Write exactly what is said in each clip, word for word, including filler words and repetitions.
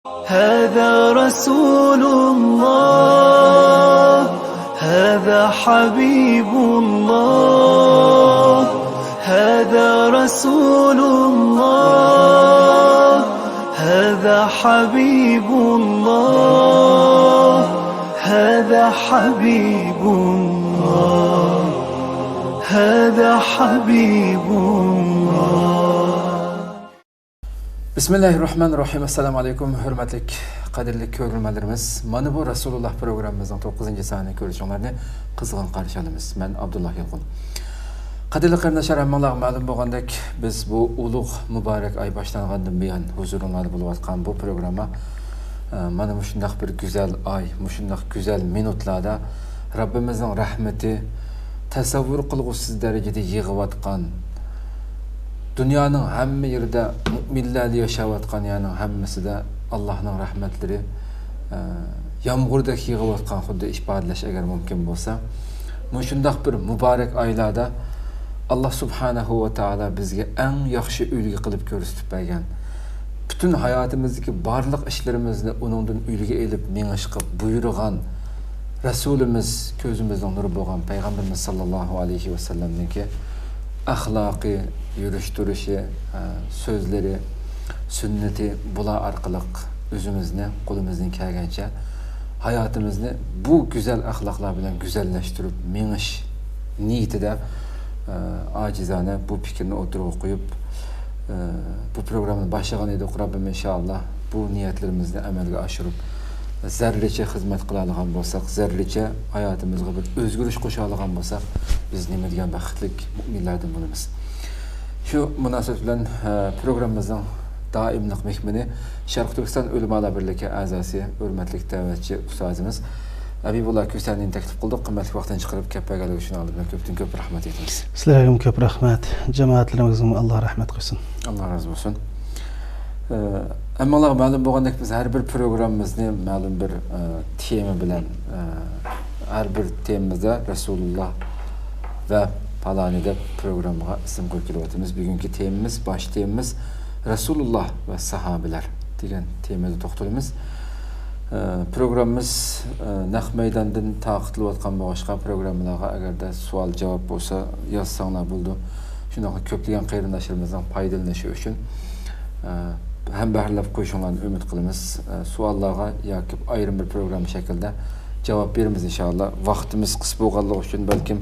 هذا رسول الله، هذا حبيب الله، هذا رسول الله، هذا حبيب الله، هذا حبيب الله، هذا حبيب الله. بىسمىللاھىررەھمانىررەھىم. ئەسسالامۇ ئەلەيكۇم، ھۆرمەتلىك، قەدىرلىك كۆرۈرمەنلىرىمىز. مانا بۇ رەسۇلۇللاھ پروگراممىمىزنىڭ توققۇزىنچى سانىنى كۆرۈشۈڭلارنى قىزغىن قارشى ئالىمىز. مەن ئابدۇللاھ يالقۇن. قەدىرلىك قېرىنداشلار، ھەممىڭلارغا مەلۇم بولغاندەك، بىز بۇ ئۇلۇغ مۇبارەك ئاي باشلانغاندىن بۇيان ھۇزۇرۇڭلاردا بولۇۋاتقان بۇ پروگرامما، ئە، مانا مۇشۇنداق بىر گۈزەل ئاي، مۇشۇنداق گۈزەل مىنۇتلاردا رەببىمىزنىڭ رەھمىتى تەسەۋۋۇر قىلغۇسىز دەرىجىدە يېغىۋاتقان، دۇنيانىڭ ھەممە يېرىدە مۇئمىنلەردە ياشاۋاتقان يەرنىڭ ھەممىسىدە ئاللاھنىڭ رەھمەتلىرى، ئە، يامغۇردەك يېغىۋاتقان، خۇددى ئىپادىلەش ئەگەر مۇمكىن بولسا، مۇشۇنداق بىر مۇبارەك ئايلاردا ئاللاھ سۇبھانەھۇ ۋە تائالا بىزگە ئەڭ ياخشى ئۈلگە قىلىپ كۆرسىتىپ بەرگەن، پۈتۈن ھاياتىمىزدىكى بارلىق ئىشلىرىمىزنى ئۇنىڭدىن ئۈلگە ئېلىپ مېڭىشقا بۇيرۇغان رەسۇلىمىز، كۆزىمىزنىڭ نۇرى بولغان پەيغەمبىرىمىز ساللاللاھۇ ئەلەيھى ۋەسەللەمنىڭكى ئەخلاقى، يۈرۈش تۇرۇشى، ئە، سۆزلىرى، سۈننىتى، بۇلار ئارقىلىق ئۆزىمىزنى، قولىمىزدىن كەلگەنچە ھاياتىمىزنى بۇ گۈزەل ئەخلاقلار بىلەن گۈزەللەشتۈرۈپ مېڭىش نىيىتىدە، ئە، ئاجىزانە بۇ پىكىرنى ئوتتۇرىغا قويۇپ، ئە، بۇ پروگراممىنى باشلىغان ئىدۇق. رەببىم ئىنشائاللاھ بۇ نىيەتلىرىمىزنى ئەمەلگە ئاشۇرۇپ، زەررىچە خىزمەت قىلالىغان بولساق، زەررىچە ھاياتىمىزغا بىر ئۆزگىرىش قوشالىغان بولساق، بىز نېمە دېگەن بەختلىك مۇئمىنلەردىن بولىمىز. شۇ مۇناسىۋەت بىلەن، ئە، پروگراممىمىزنىڭ دائىملىق مېھمىنى، شەرقىي تۈركىستان ئۆلىمالار بىرلىكى ئەزاسى، ھۆرمەتلىك دەۋەتچى ئۇستازىمىز ھەبىبۇللا كۆسەنىنى تەكلىپ قىلدۇق. قىممەتلىك ۋاقتىنى چىقىرىپ كەپ بەرگەنلىكى ئۈچۈن ئالدى بىلەن كۆپتىن كۆپ رەھمەت ئېيتىمىز. سىلەرگىمۇ كۆپ رەھمەت. جامائەتلىرىمىزگىمۇ ئاللاھ رەھمەت قىلسۇن. ئاللاھ رازى بولسۇن. ئە، ھەممىڭلارغا مەلۇم بولغاندەك، بىز ھەر بىر پروگراممىمىزنى مەلۇم بىر، ئە، تېما بىلەن، ئە، ھەر بىر تېمىمىزدا رەسۇلۇللاھ ۋە پالانى دەپ پروگراممىغا ئىسىم قويۇپ كېلىۋاتىمىز. بۈگۈنكى تېمىمىز، باش تېمىمىز رەسۇلۇللاھ ۋە ساھابىلەر دېگەن تېمىدا توختىلىمىز. ئە، پروگراممىمىز، ئە، نەق مەيداندىن تارقىتىلىۋاتقان بولغاچقا، پروگراممىلارغا ئەگەردە سوئال-جاۋاب بولسا يازساڭلار بولىدۇ. شۇنداقلا كۆپلىگەن قېرىنداشلىرىمىزنىڭ پايدىلىنىشى ئۈچۈن، ئە، ھەمبەھىرلەپ قويۇشۇڭلارنى ئۈمىد قىلىمىز. ئە، سوئاللارغا ياكى ئايرىم بىر پروگرامما شەكلىدە جاۋاب بېرىمىز ئىنشائاللا. ۋاقتىمىز قىس بولغانلىقى ئۈچۈن بەلكىم،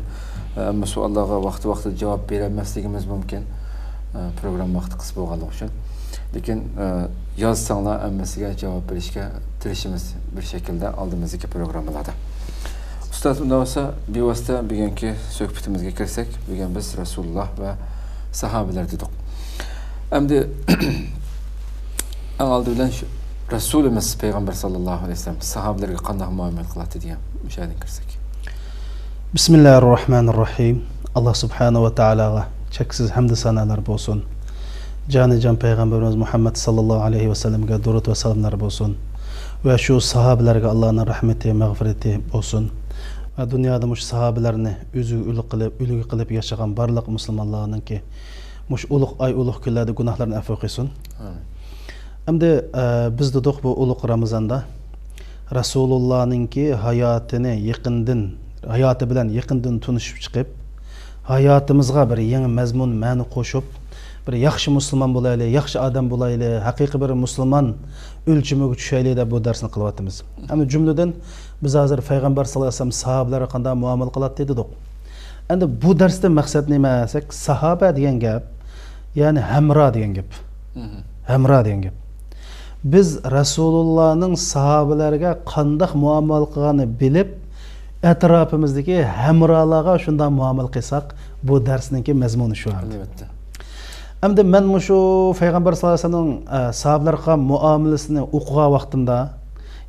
ئە، ھەممە سوئاللارغا ۋاقتى-ۋاقتىدا جاۋاب بېرەلمەسلىكىمىز مۇمكىن. ئە، پروگرامما ۋاقتى قىس بولغانلىقى ئۈچۈن. لېكىن، ئە، يازساڭلار ھەممىسىگە جاۋاب بېرىشكە تىرىشىمىز بىر شەكىلدە ئالدىمىزدىكى پروگراممىلاردا. ئۇستاز، ئۇنداق بولسا بىۋاسىتە بۈگۈنكى سۆھبىتىمىزگە كىرسەك، بۈگۈن بىز رەسۇلۇللاھ ۋە ساھابىلەر دېدۇق. ئەمدى ئەڭ ئالدى بىلەن شۇ رەسۇلىمىز پەيغەمبەر ساللاللاھۇ ئەلەيھى ۋەسەللەم ساھابىلەرگە قانداق مۇئامىلە قىلاتتى دېگەن مۇشۇ يەردىن كىرسەك. بىسمىللاھىررەھمانىررەھىم. ئاللاھ سۇبھانەھۇ ۋە تائالاغا چەكسىز ھەمدۇ سانالار بولسۇن. جانىجان پەيغەمبىرىمىز مۇھەممەد ساللاللاھۇ ئەلەيھى ۋەسەللەمگە دۇرۇد ۋە سالاملار بولسۇن. ۋە شۇ ساھابىلەرگە ئاللانىڭ رەھمىتى، مەغپىرىتى بولسۇن. ۋە دۇنيادا مۇشۇ ساھابىلەرنى ئۆزىگە ئۈلگە قىلىپ، ئۈلگە قىلىپ ياشىغان بارلىق مۇسۇلمانلارنىڭكى مۇشۇ ئۇلۇغ ئاي، ئۇلۇغ كۈنلەردە گۇناھلىرىنى ئەفۇ قىلسۇن. ئامىن. ئەمدى، ئە، بىز دېدۇق بۇ ئۇلۇغ رامىزاندا رەسۇلۇللانىڭكى ھاياتىنى يېقىندىن، ھاياتى بىلەن يېقىندىن تونۇشۇپ چىقىپ، ھاياتىمىزغا بىر يېڭى مەزمۇن، مەنە قوشۇپ، بىر ياخشى مۇسۇلمان بولايلى، ياخشى ئادەم بولايلى، ھەقىقىي بىر مۇسۇلمان ئۆلچىمىگە چۈشەيلى دەپ بۇ دەرسنى قىلىۋاتىمىز. ئەمدى جۈملىدىن بىز ھازىر پەيغەمبەر ساللاللاھۇ ئەلەيھى ۋەسەللەم ساھابىلەرگە قانداق مۇئامىلە قىلاتتى دېدۇق. ئەمدى بۇ دەرستىن مەقسەت نېمە دېسەك، ساھابە دېگەن گەپ، يەنى ھەمرا دېگەن گەپ. مهم. ھەمرا دېگەن گەپ. بىز رەسۇلۇللانىڭ ساھابىلەرگە قانداق مۇئامىلە قىلغاننى بىلىپ، ئەتراپىمىزدىكى ھەمرالارغا شۇنداق مۇئامىلە قىلساق، بۇ دەرسنىڭكى مەزمۇنى شۇ ئەمدى. ئەلۋەتتە. ئەمدى مەن مۇشۇ پەيغەمبەر ساللاللاھۇ ئەلەيھى ۋەسەللەمنىڭ، ئە، ساھابىلەرگە قىلغان مۇئامىلىسىنى ئوقۇغان ۋاقتىمدا،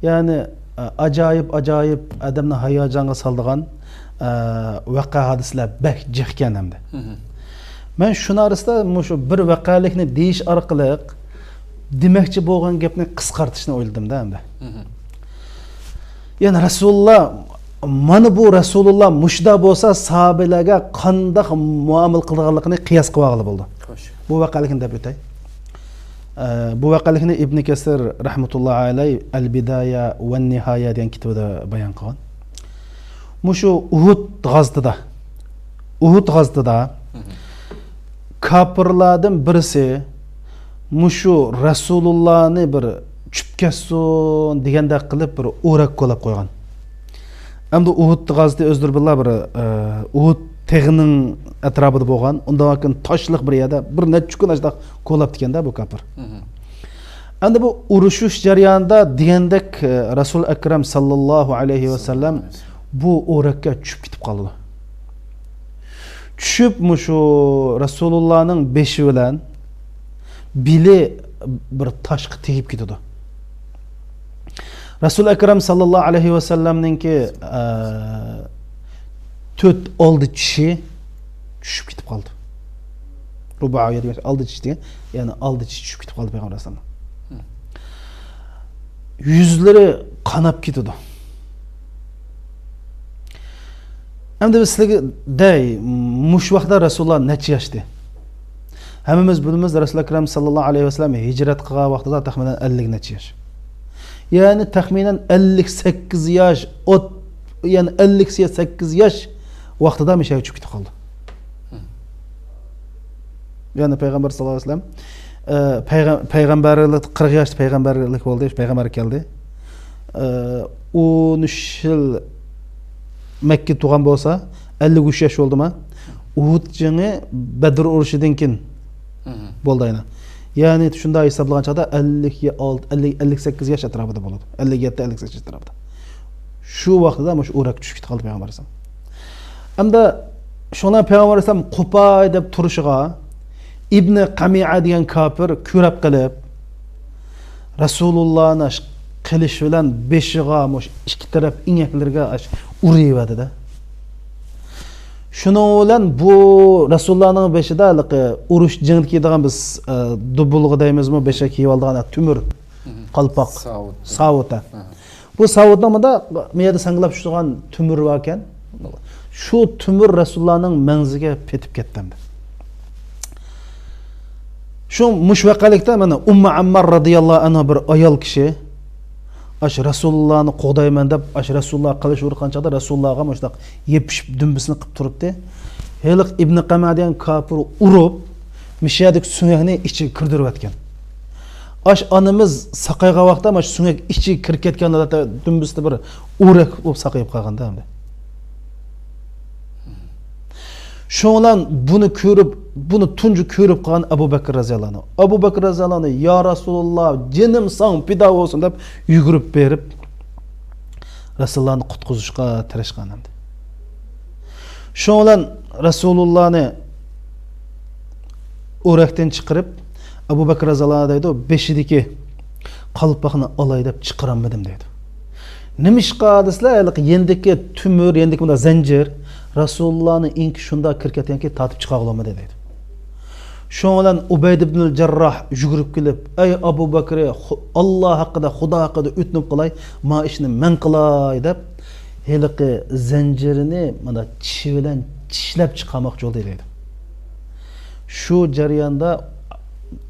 يەنى، ئە، ئاجايىپ، ئاجايىپ ئادەمنى ھاياجانغا سالىدىغان، ئە، ۋەقە ھادىسىلەر بەك جىقكەن ئەمدى. مهم. مەن شۇنىڭ ئارىسىدا مۇشۇ بىر ۋەقەلىكنى دېيىش ئارقىلىق دېمەكچى بولغان گەپنى قىسقارتىشنى ئويلىدىم-دە ئەمدى. مهم. يەنى رەسۇلۇللا، مانا بۇ رەسۇلۇللا مۇشۇنداق بولسا، ساھابىلەرگە قانداق مۇئامىلە قىلىدىغانلىقىنى قىياس قىلىۋالغىلى بولىدۇ. خوش. بۇ ۋەقەلىكنى دەپ ئۆتەي. ئە، بۇ ۋەقەلىكنى ئىبن كەسىر رەھمەتۇللاھى ئەلەيھ ئەل بىدايە ۋە نىھايە دېگەن كىتابىدا بايان قىلغان. مۇشۇ ئۇھۇد غازىتىدا، ئۇھۇد غازىتىدا كاپىرلاردىن بىرسى مۇشۇ رەسۇلۇللانى بىر چۈشۈپ كەتسۇن دېگەندەك قىلىپ بىر ئورەك كولاپ قويغان. ئەمدى ئۇھۇد غازىتى ئۆزلىرى بىللا بىر، ئە، ئۇھۇد تېغىنىڭ ئەتراپىدا بولغان، ئۇندىن كېيىن تاشلىق بىر يەردە بىر نەچچە كۈن ئاشۇنداق كولاپتىكەن-دە بۇ كاپىر. ئەمدى بۇ ئۇرۇشۇش جەريانىدا دېگەندەك، ئە، رەسۇل ئەكرەم ساللاللاھۇ ئەلەيھى ۋەسەللەم بۇ ئورەككە چۈشۈپ كېتىپ قالىدۇ. چۈشۈپ مۇشۇ رەسۇلۇللانىڭ بېشى بىلەن بېلى بىر تاشقا تېگىپ كېتىدۇ. رەسۇل ئەكرەم ساللاللاھۇ ئەلەيھى ۋەسەللەمنىڭكى، ئە، تۆت ئالدى چىشى چۈشۈپ كېتىپ قالدى. رۇبائىيە دېگەن ئالدى چىش دېگەن، يەنى ئالدى چىش چۈشۈپ كېتىپ قالدى پەيغەمبەر ئەلەيھىسسالام. يۈزلىرى قاناپ كېتىدۇ. ئەمدى بىز سىلەرگە دەي، مۇشۇ ۋاقىتتا رەسۇلۇللا نەچچە ياشتى؟ ھەممىمىز بىلىمىز، رەسۇل ئەكرەم ساللاللاھۇ ئەلەيھى ۋەسەللەم ھىجرەت قىلغان ۋاقتىدا تەخمىنەن ئەللىك نەچچە ياش. يەنى تەخمىنەن ئەللىك سەككىز ياش، ئوت-، يەنى ئەللىك سەككىز ياش ۋاقتىدا مىشەگە چۈشۈپ كېتىپ قالدى. يەنى پەيغەمبەر ساللاللاھۇ ئەلەيھى ۋەسەللەم، ئە، پەيغەم-، پەيغەمبەرلىك، قىرىق ياشتا پەيغەمبەرلىك بولدى، پەيغەمبەر كەلدى. ئە، ئون ئۈچ يىل مەككە تۇرغان بولسا، ئەللىك ئۈچ ياش بولدىما؟ ئۇھۇد جېڭى، بەدر ئۇرۇشىدىن كېيىن بولدى ئاينا. يەنى شۇنداق ھېسابلىغان چاغدا ئەللىك ئالتە، ئەللىك، ئەللىك سەككىز ياش ئەتراپىدا بولىدۇ. ئەللىك يەتتە، ئەللىك سەككىز ياش ئەتراپىدا. شۇ ۋاقتىدا مۇشۇ ئورەككە چۈشۈپ كېتىپ قالدى پەيغەمبەر ئەلەيھىسسالام. ئەمدى شۇڭا پەيغەمبەر ئەلەيھىسسالام قوپاي دەپ تۇرۇشىغا، ئىبنى قەمىئە دېگەن كاپىر كۆرەپ قېلىپ، رەسۇلۇللانى قىلىچ بىلەن بېشىغا، مۇشۇ ئىككى تەرەپ ئىڭەكلىرىگە ئاش ئۇرۇۋەردى-دە. شۇنىڭ بىلەن بۇ رەسۇلۇللانىڭ بېشىدا ھېلىقى ئۇرۇش جېڭىدە كىيىدىغان بىز، ئە، دۇبۇلغا دەيمىزمۇ، بېشىغا كىيىۋالىدىغان تۆمۈر قالپاق، ساۋۇت. ساۋۇت، ھە. بۇ ساۋۇتنىڭ مۇندا، مۇ يەردە ساڭگىلاپ چۈشىدىغان تۆمۈر باركەن. شۇ تۆمۈر رەسۇلۇللانىڭ مەڭزىگە پېتىپ كەتتى ئەمدى. شۇ مۇشۇ ۋەقەلىكتە مانا ئۇممۇ ئەممار رازىياللاھۇ ئەنھا بىر ئايال كىشى، ئاش رەسۇلۇللانى قوغدايمەن دەپ، ئاش رەسۇلۇللا قىلىچ ئۇرغان چاغدا رەسۇلۇللاغا مۇشۇنداق يېپىشىپ دۈمبىسىنى قىپ تۇرۇپتى. ھېلىقى ئىبنى قەمىئە دېگەن كاپىر ئۇرۇپ، مۇشۇ يەردىكى سۆڭەكنى ئىچىگە كىردۈرۈۋەتكەن. ئاش ئانىمىز ساقايغان ۋاقىتتا مانا شۇ سۆڭەك ئىچىگە كىرىپ كەتكەن ھالەتتە دۈمبىسىدە بىر ئورەك بولۇپ ساقىيىپ قالغاندا ئەمدى. شۇنىڭ بىلەن بۇنى كۆرۈپ، بۇنى تۇنجى كۆرۈپ قالغان ئەبۇ بەكرى رازىياللاھۇ ئەنھۇ. ئەبۇ بەكرى رازىياللاھۇ ئەنھۇ، يا رەسۇلۇللا، جېنىم ساڭا پىدا بولسۇن دەپ يۈگۈرۈپ بېرىپ، رەسۇلۇللانى قۇتقۇزۇشقا تىرىشقان ئەمدى. شۇنىڭ بىلەن رەسۇلۇللانى ئورەكتىن چىقىرىپ، ئەبۇ بەكرى رازىياللاھۇ ئەنھۇ دەيدۇ، بېشىدىكى قالپاقنى ئالاي دەپ چىقىرالمىدىم دەيدۇ. نېمىشقا دېسىلە، ھېلىقى يېنىدىكى تۆمۈر، يېنىدىكى مۇنداق زەنجىر رەسۇلۇللانىڭ ئېڭىكى شۇنداق كىرىپ كەتكەنكى، تارتىپ چىقارغىلى بولمىدى دەيدۇ. شۇنىڭ بىلەن ئۇبەيد ئىبنىل جەرراھ يۈگۈرۈپ كېلىپ، ئەي ئەبۇ بەكرى، خۇ-، ئاللا ھەققىدە، خۇدا ھەققىدە ئۆتۈنۈپ قالاي، ما ئىشنى مەن قىلاي دەپ، ھېلىقى زەنجىرىنى مانا چىشى بىلەن چىشلەپ چىقارماقچى بولدى دەيدۇ. شۇ جەرياندا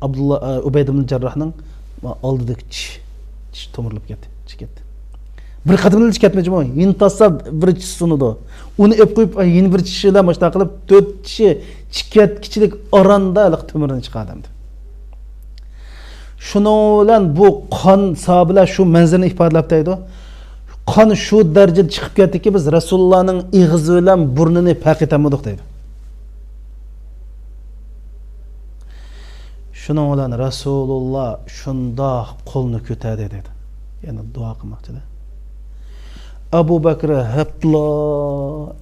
ئابدۇللا، ئە، ئۇبەيد ئىبنىل جەرراھنىڭ ئالدىدىكى چىش، چىش تومۇرۇلۇپ كەتتى، چىقىپ كەتتى. بىر قېتىملا چىقىپ كەتمىگەچمۇ، يەنە تاسا بىر چىش سۇنىدۇ. ئۇنى ئېلىپ قويۇپ، يەنە بىر چىشى بىلەن مۇشۇنداق قىلىپ، تۆت چىشى چىقىپ كەتكۈچىلىك ئاراندا ھېلىقى تۆمۈرنى چىقاردى ئەمدى. شۇنىڭ بىلەن بۇ قان ساھابىلەر شۇ مەنزىرىنى ئىپادىلەپ دەيدۇ. قان شۇ دەرىجىدە چىقىپ كەتتىكى، بىز رەسۇلۇللانىڭ ئېغىزى بىلەن بۇرنىنى پەرق ئېتەلمىدۇق دەيدۇ. شۇنىڭ بىلەن رەسۇلۇللا شۇنداق قولنى كۆتەردى دەيدۇ. يەنى دۇئا قىلماقچىدە. ئەبۇ بەكرى ھەپلا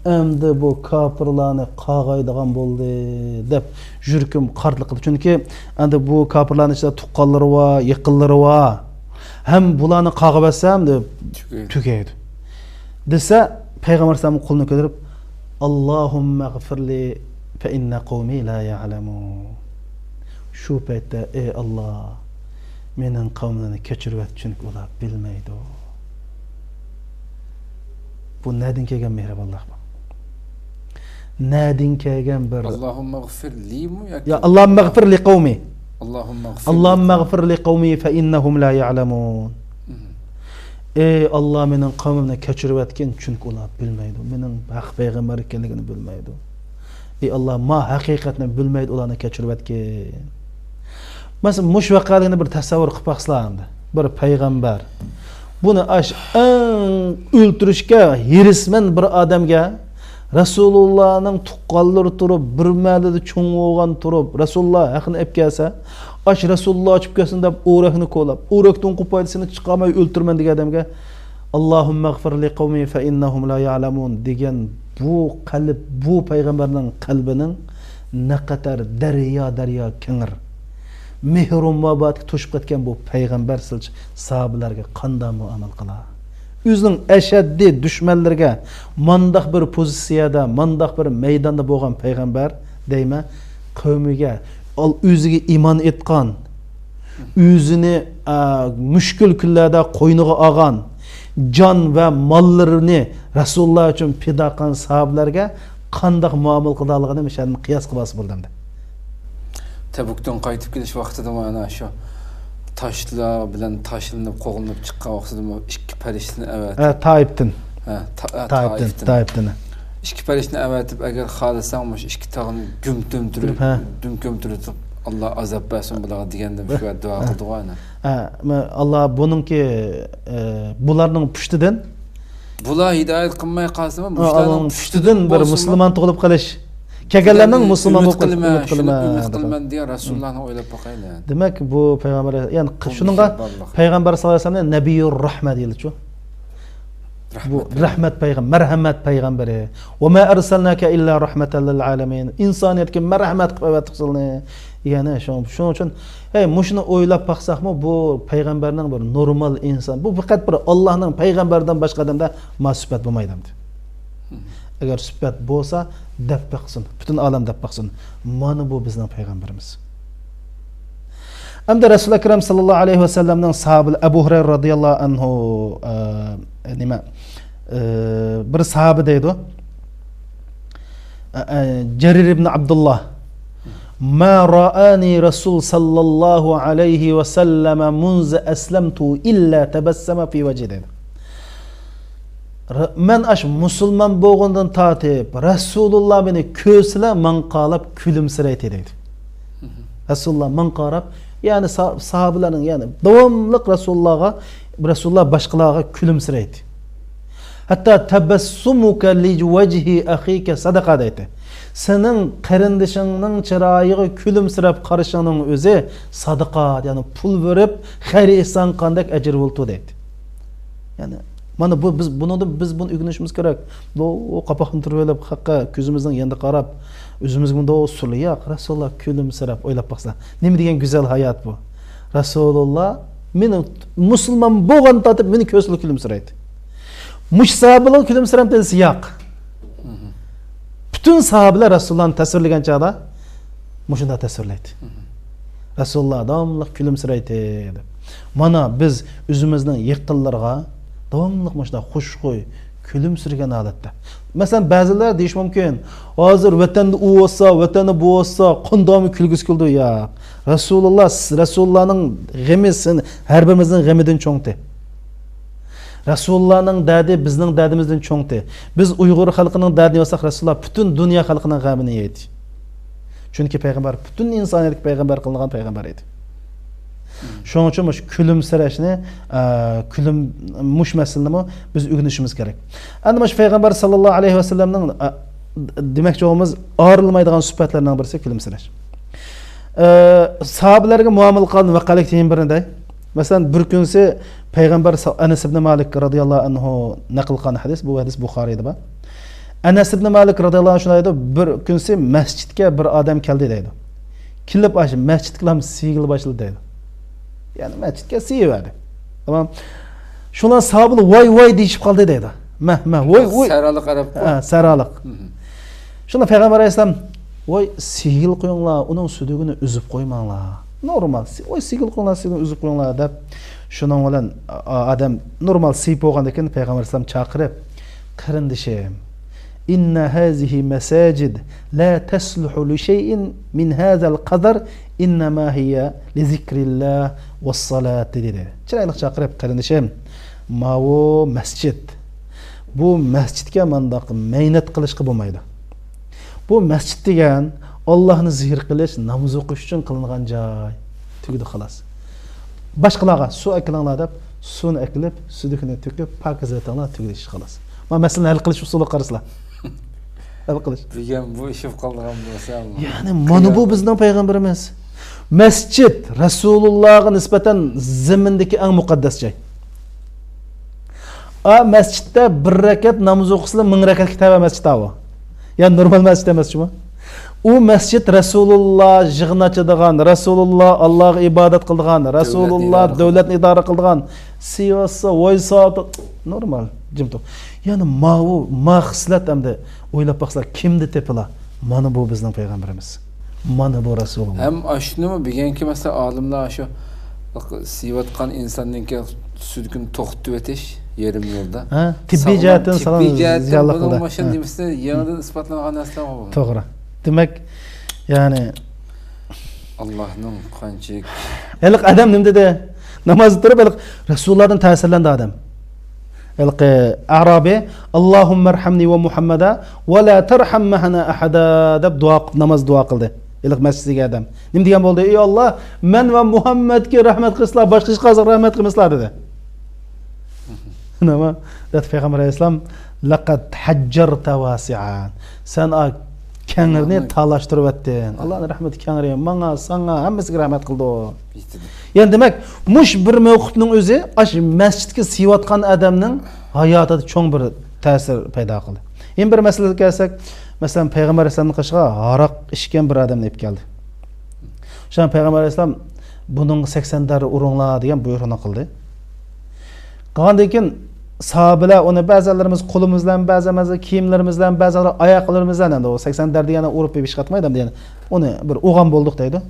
ئەمدى بۇ كاپىرلارنى قاغايدىغان بولدى دەپ يۈرىكىم قارتلىق قىلدى. چۈنكى ئەمدى بۇ كاپىرلارنىڭ ئىچىدە تۇغقانلىرى بار، يېقىنلىرى بار. ھەم بۇلارنى قاغىۋەتسەم دەپ تۈگەيدۇ. تۈگەيدۇ. دېسە، پەيغەمبەر ئەلەيھىسسالام قولىنى كۆتۈرۈپ، «ئاللاھۇممەغفىرلى فەئىننە قەۋمى لا يەئلەمۇن.» شۇ پەيتتە، ئەي ئاللا، مېنىڭ قەۋمىمنى كەچۈرۈۋەت، چۈنكى ئۇلار بىلمەيدۇ. بۇ نەدىن كەلگەن مېھرىبانلىق بۇ؟ نەدىن كەلگەن بىر، ئاللاھۇممەغفىر لىمۇ ياكى يا، «ئاللاھۇممەغفىر لىقەۋمى»؟ اللهم اغفر لقومي فإنهم لا يعلمون. ئەي ئاللا، مېنىڭ قەۋمىمنى كەچۈرۈۋەتكىن، چۈنكى ئۇلار بىلمەيدۇ، مېنىڭ ھەق پەيغەمبەر ئىكەنلىكىنى بىلمەيدۇ. ئەي ئاللا، ما ھەقىقەتنى بىلمەيدۇ، ئۇلارنى كەچۈرۈۋەتكىن. مەسىلەن، مۇشۇ ۋەقەلىكنى بىر تەسەۋۋۇر قىلىپ باقسىلا ئەمدى. بىر پەيغەمبەر. بۇنى ئاش ئەڭ ئۆلتۈرۈشكە ھېرىسمەن بىر ئادەمگە رەسۇلۇللانىڭ تۇغقانلىرى تۇرۇپ، بىر مەھەللىدە چوڭ بولغان تۇرۇپ، رەسۇلۇللا ھەقنى ئېلىپ كەلسە، ئاش رەسۇلۇللا ئۇچۇپ كەلسۇن دەپ ئورەكنى كولاپ، ئورەكتىن قوپايدى سېنى چىقارماي ئۆلتۈرىمەن دېگەن ئادەمگە، اللهم اغفر لقومي فإنهم لا يعلمون دېگەن بۇ قەلب، بۇ پەيغەمبەرنىڭ قەلبىنىڭ نەقەدەر دەريا، دەريا كېڭىر. مېھرۇ مۇھەببەتكە توشۇپ كەتكەن بۇ پەيغەمبەر سىلچە ساھابىلەرگە قانداق مۇئامىلە قىلا؟ ئۆزىنىڭ ئەشەددىي دۈشمەنلىرىگە مانداق بىر پوزىتسىيەدە، مانداق بىر مەيداندا بولغان پەيغەمبەر دەيمەن، قەۋمىگە، ئال-، ئۆزىگە ئىمان ئېيتقان، ئۆزىنى، ئا، مۈشكۈل كۈنلەردە قوينىغا ئالغان، جان ۋە ماللىرىنى رەسۇلۇللا ئۈچۈن پىدا قىلغان ساھابىلەرگە قانداق مۇئامىلە قىلىدىغانلىقىنى مۇشۇ يەردىن قىياس قىلىۋالسا بولىدۇ ئەمدى. تەبۈكتىن قايتىپ كېلىش ۋاقتىدا مانا شۇ تاشلار بىلەن تاشلىنىپ، قوغلىنىپ چىققان ۋاقتىدىمۇ ئىككى پەرىشتىنى ئەۋەتىپ، ھە، تائىپتىن. ھە، تا-، ھە، تائىپتىن، تائىپتىن. تائىپتىن. ئىككى پەرىشتىنى ئەۋەتىپ، ئەگەر خالىساڭ مۇشۇ ئىككى تاغنى گۈم كۆمتۈرۈپ، ھە، گۈم كۆمتۈرۈپ، ئاللا ئازاب بەرسۇن بۇلارغا دېگەندە مۇشۇ دۇئا قىلدىغۇ ئەنە. ھە، ئاللا بۇنىڭكى، ئە، بۇلارنىڭ پۇشتىدىن بۇلار ھىدايەت قىلماي قالسىمۇ، مۇشۇلارنىڭ پۇشتىدىن بىر مۇسۇلمان تۇغۇلۇپ قېلىش. كەلگەنلەرنىڭ مۇسۇلمان بولۇپ قېلىش، ئۈمىد قىلىمەن، ئۈمىد قىلىمەن دېگەن رەسۇلۇللانى ئويلاپ باقايلى. دېمەك، بۇ پەيغەمبەر، يەنى شۇنىڭغا پەيغەمبەر ساللاللاھۇ ئەلەيھى ۋەسەللەمنى نەبىيۇر رەھمە دېيىلىدۇ. بۇ رەھمەت پەيغەمبەر، مەرھەمەت پەيغەمبىرى. ۋە ما ئەرسەلناكە ئىللا رەھمەتەن لىل ئالەمىن. ئىنسانىيەتكە مەرھەمەت قىلىپ ئەۋەتتۇق سىلىنى. يەنى شۇ-، شۇنىڭ ئۈچۈن، ھەي، مۇشۇنى ئويلاپ باقساقمۇ، بۇ پەيغەمبەرنىڭ بىر نورمال ئىنسان، بۇ پەقەت بىر ئاللانىڭ پەيغەمبىرىدىن باشقا ئادەمدە ما سۈپەت بولمايدۇ ئەمدى. ئەگەر سۈپەت بولسا، دەپ باقسۇن، پۈتۈن ئالەم دەپ باقسۇن، مانا بۇ بىزنىڭ پەيغەمبىرىمىز. ئەمدى رەسۇل ئەكرەم ساللاللاھۇ ئەلەيھى ۋەسەللەمنىڭ ساھابىلىرى، ئەبۇ ھۇرەيرە رازىياللاھۇ ئەنھۇ، ئە، نېمە، ئە، بىر ساھابە دەيدۇ، ئە، ئە، جەرىر ئىبن ئابدۇللا، ما رائانى رەسۇل ساللاللاھۇ ئەلەيھى ۋەسەللەمە مۇنزە ئەسلەمتۇ ئىللا تەبەسسەمە فى ۋەجھى دەيدۇ. مەن ئاشۇ مۇسۇلمان بولغاندىن تارتىپ رەسۇلۇللا مېنى كۆرسىلا ماڭا قاراپ كۈلۈمسىرەيتتى دەيدۇ. رەسۇلۇللا ماڭا قاراپ، يەنى سا-، ساھابىلەرنىڭ، يەنى داۋاملىق رەسۇلۇللاغا، رەسۇلۇللا باشقىلارغا كۈلۈمسىرەيتتى. ھەتتا تەبەسسۇمۇكە لىۋەجھى ئەخىكە سەدەقە دەيتتى. سېنىڭ قېرىندىشىڭنىڭ چىرايىغا كۈلۈمسىرەپ قارىشىڭنىڭ ئۆزى سەدىقە، يەنى پۇل بېرىپ خەير ئېھسان قىلغاندەك ئەجىر بولىدۇ دەيتتى. يەنى، مانا بۇ، بىز بۇنىڭدىن، بىز بۇنى ئۆگىنىشىمىز كېرەك. بۇ قاپاقنى تۈرۈۋېلىپ، خەققە كۆزىمىزنىڭ يېنىدا قاراپ، ئۆزىمىزگە مۇنداق سۈرلە، ياق، رەسۇلۇللا كۈلۈمسىرەپ، ئويلاپ باقسا، نېمە دېگەن گۈزەل ھايات بۇ. رەسۇلۇللا مېنى مۇسۇلمان بولغاندىن تارتىپ مېنى كۆرسىلا كۈلۈمسىرەيتتى. مۇشۇ ساھابىلەر كۈلۈمسىرەمتى دېسە، ياق. پۈتۈن ساھابىلەر رەسۇلۇللانى تەسۋىرلىگەن چاغدا مۇشۇنداق تەسۋىرلەيتتى. رەسۇلۇللا داۋاملىق كۈلۈمسىرەيتتى دەپ. مانا بىز ئۆزىمىزنىڭ يېقىنلىرىغا داۋاملىق مۇشۇنداق خۇشخۇي، كۈلۈمسىرىگەن ھالەتتە. مەسىلەن، بەزىلەر دېيىشى مۇمكىن، ھازىر ۋەتەندە ئۇ بولسا، ۋەتەندە بۇ بولسا، قانداقمۇ كۈلگۈسى كېلىدۇ؟ ياق. رەسۇلۇللا، رەسۇلۇللانىڭ غېمى سىن-، ھەر بىرىمىزنىڭ غېمىدىن چوڭتى. رەسۇلۇللانىڭ دەردى بىزنىڭ دەردىمىزدىن چوڭتى. بىز ئۇيغۇر خەلقىنىڭ دەردىنى يەۋالساق، رەسۇلۇللا پۈتۈن دۇنيا خەلقىنىڭ غەمىنى يەيدۇ. چۈنكى پەيغەمبەر پۈتۈن ئىنسانىيەتكە پەيغەمبەر قىلىنغان پەيغەمبەر ئىدى. شۇنىڭ ئۈچۈن مۇشۇ كۈلۈمسىرەشنى، ئە، كۈلۈم-، مۇشۇ مەسىلىنىمۇ بىز ئۆگىنىشىمىز كېرەك. ئەمدى مۇشۇ پەيغەمبەر ساللاللاھۇ ئەلەيھى ۋەسەللەمنىڭ، ئە، دېمەكچى بولغىنىمىز ئايرىلمايدىغان سۈپەتلەرنىڭ بىرسى كۈلۈمسىرەش. ئە، ساھابىلەرگە مۇئامىلە قىلغان ۋەقەلىك يەنە بىرنى دەي. مەسىلەن، بىر كۈنسى پەيغەمبەر سا-، ئەنەس ئىبنى مالىك رازىياللاھۇ ئەنھۇ نەقىل قىلغان ھەدىس، بۇ ھەدىس بۇخارىيدا بار. ئەنەس ئىبنى مالىك رازىياللاھۇ ئەنھۇ شۇنداق دەيدۇ، بىر كۈنسى مەسچىتكە بىر ئادەم كەلدى دەيدۇ. كېلىپ ئاشۇ مەسچىتتىكىلەرنى سىيغىلى باشلىدى دەيدۇ. يەنى مەسچىتكە سىيىۋەردى. تامام. شۇلار ساھابىلار ۋاي ۋاي دېيىشىپ قالدى دەيدۇ. مەھ، مەھ، ۋاي، ۋاي. سەرالىق ئەرەبقۇ. ھە، سەرالىق. شۇنى پەيغەمبەر ئەلەيھىسسالام، ۋاي، سىيگىلى قويۇڭلار، ئۇنىڭ سۈدۈكىنى ئۈزۈپ قويماڭلار. نورمال، سى-، ۋاي، سىيگىلى قويۇڭلار، سىيگىلى ئۈزۈپ قويۇڭلار دەپ، شۇنىڭ بىلەن ئا-، ئادەم نورمال سىيىپ بولغاندىن كېيىن پەيغەمبەر ئەلەيھىسسالام چاقىرىپ، قېرىندىشىم، إن هذه مساجد لا تصلح لشيء من هذا القذر «ئىننەما ھىيە لىزىكرىللا ۋەسسالاتى» دېدى. چىرايلىق چاقىرىپ، قېرىندىشىم، ماۋۇ مەسچىت. بۇ مەسچىتكە مانداق مەينەت قىلىشقا بولمايدۇ. بۇ مەسچىت دېگەن ئاللاھنى زىكىر قىلىش، ناماز ئوقۇش ئۈچۈن قىلىنغان جاي. تۈگىدى، خالاس. باشقىلارغا سۇ ئەكىلىڭلار دەپ، سۇنى ئەكىلىپ، سۈيدۈكىنى تۆكۈپ، پاكىز ئېتىڭلار، تۈگىدى ئىش، خالاس. مانا مەسىلىنى ھەل قىلىش ئۇسۇلىغا قارىسىلا. ھەل قىلىش. بۈگۈن بۇ ئىش بولۇپ قالىدىغان بولسا، يەنى مانا بۇ بىزنىڭ پەيغەمبىرىمىز. مەسچىت رەسۇلۇللاغا نىسبەتەن زېمىندىكى ئەڭ مۇقەددەس جاي. ئا، مەسچىتتە بىر رەكەت ناماز ئوقۇسىلا، مىڭ رەكەتكە تەۋە مەسچىت ئاۋۇ. يەنى نورمال مەسچىت ئەمەس شۇمۇ. ئۇ مەسچىت رەسۇلۇللا يىغىن ئاچىدىغان، رەسۇلۇللا ئاللاغا ئىبادەت قىلىدىغان، رەسۇلۇللا دۆلەتنى ئىدارە قىلىدىغان، سىۋاسا، ۋايسا، نورمال، جىم تۇر. يەنى ماۋۇ، ما خىسلەت ئەمدى ئويلاپ باقسا، كىمدە تېپىلا؟ مانا بۇ بىزنىڭ پەيغەمبىرىمىز. مانا بۇ رەسۇلۇللا. ھەم ئاشۇنىمۇ بۈگۈنكى، مەسىلەن، ئالىملار شۇ سىيىۋاتقان ئىنساننىڭكى سۈيدۈكىنى توختىتىۋېتىش يېرىم يولدا. ھە، تىببىي جەھەتتىن ساغلام، تىببىي جەھەتتىن زىيانلىق بۇنىڭ قىلدى. ماشىنا ھە. نېمىسى يېڭىدىن ئىسپاتلانغان نەرسىلەر بۇ. توغرا. دېمەك، يەنى ئاللاھنىڭ قانچىلىك. ھېلىقى ئادەم نېمە دېدى؟ نامازدا تۇرۇپ، ھېلىقى رەسۇلۇللادىن تەسىرلەندى ئادەم. ھېلىقى ئەرابىي، «ئاللاھۇممەرھەمنى ۋە مۇھەممەدا ۋە لا تەرھەم مەھەنا ئەھەدا» دەپ دۇئا قىلىپ، ناماز دۇئا قىلدى. ھېلىقى مەسچىتتىكى ئادەم. نېمە دېگەن بولدى؟ «ئى ئاللا، مەن ۋە مۇھەممەدكە رەھمەت قىلسىلا، باشقا ھېچقايسىغا رەھمەت قىلمىسىلا» دېدى. نېمە؟ دەپ پەيغەمبەر ئەلەيھىسسالام، «لەقەد ھەججەرتە ۋاسىئەن.» سەن ئا كەڭرىنى تالاشتۇرۇۋەتتىڭ. ئاللانىڭ رەھمىتى كەڭرى، ماڭا، ساڭا، ھەممىسىگە رەھمەت قىلىدۇ. يەنى دېمەك، مۇش بىر مەۋقۇپنىڭ ئۆزى ئاش مەسچىتكە سىيىۋاتقان ئادەمنىڭ ھاياتىدا چوڭ بىر تەسىر پەيدا قىلدى. يەنە بىر مەسىلىگە كەلسەك، مەسىلەن، پەيغەمبەر ئەلەيھىسسالامنىڭ قېشىغا ھاراق ئىچكەن بىر ئادەمنى ئېلىپ كەلدى. شۇڭا پەيغەمبەر ئەلەيھىسسالام، «بۇنىڭغا سەكسەن دەررە ئۇرۇڭلار» دېگەن بۇيرۇقنى قىلدى. قىلغاندىن كېيىن ساھابىلەر ئۇنى بەزىلىرىمىز قولىمىز بىلەن، بەزىلىرىمىز كىيىملىرىمىز بىلەن، بەزىلىرى ئاياقلىرىمىز بىلەن، ئەمدى ئۇ سەكسەن دەررە دېگەننى ئۇرۇپ بېرىش قاتمايدۇ، ئەمدى يەنە ئۇنى بىر ئۇرغان بولدۇق دەيدۇ.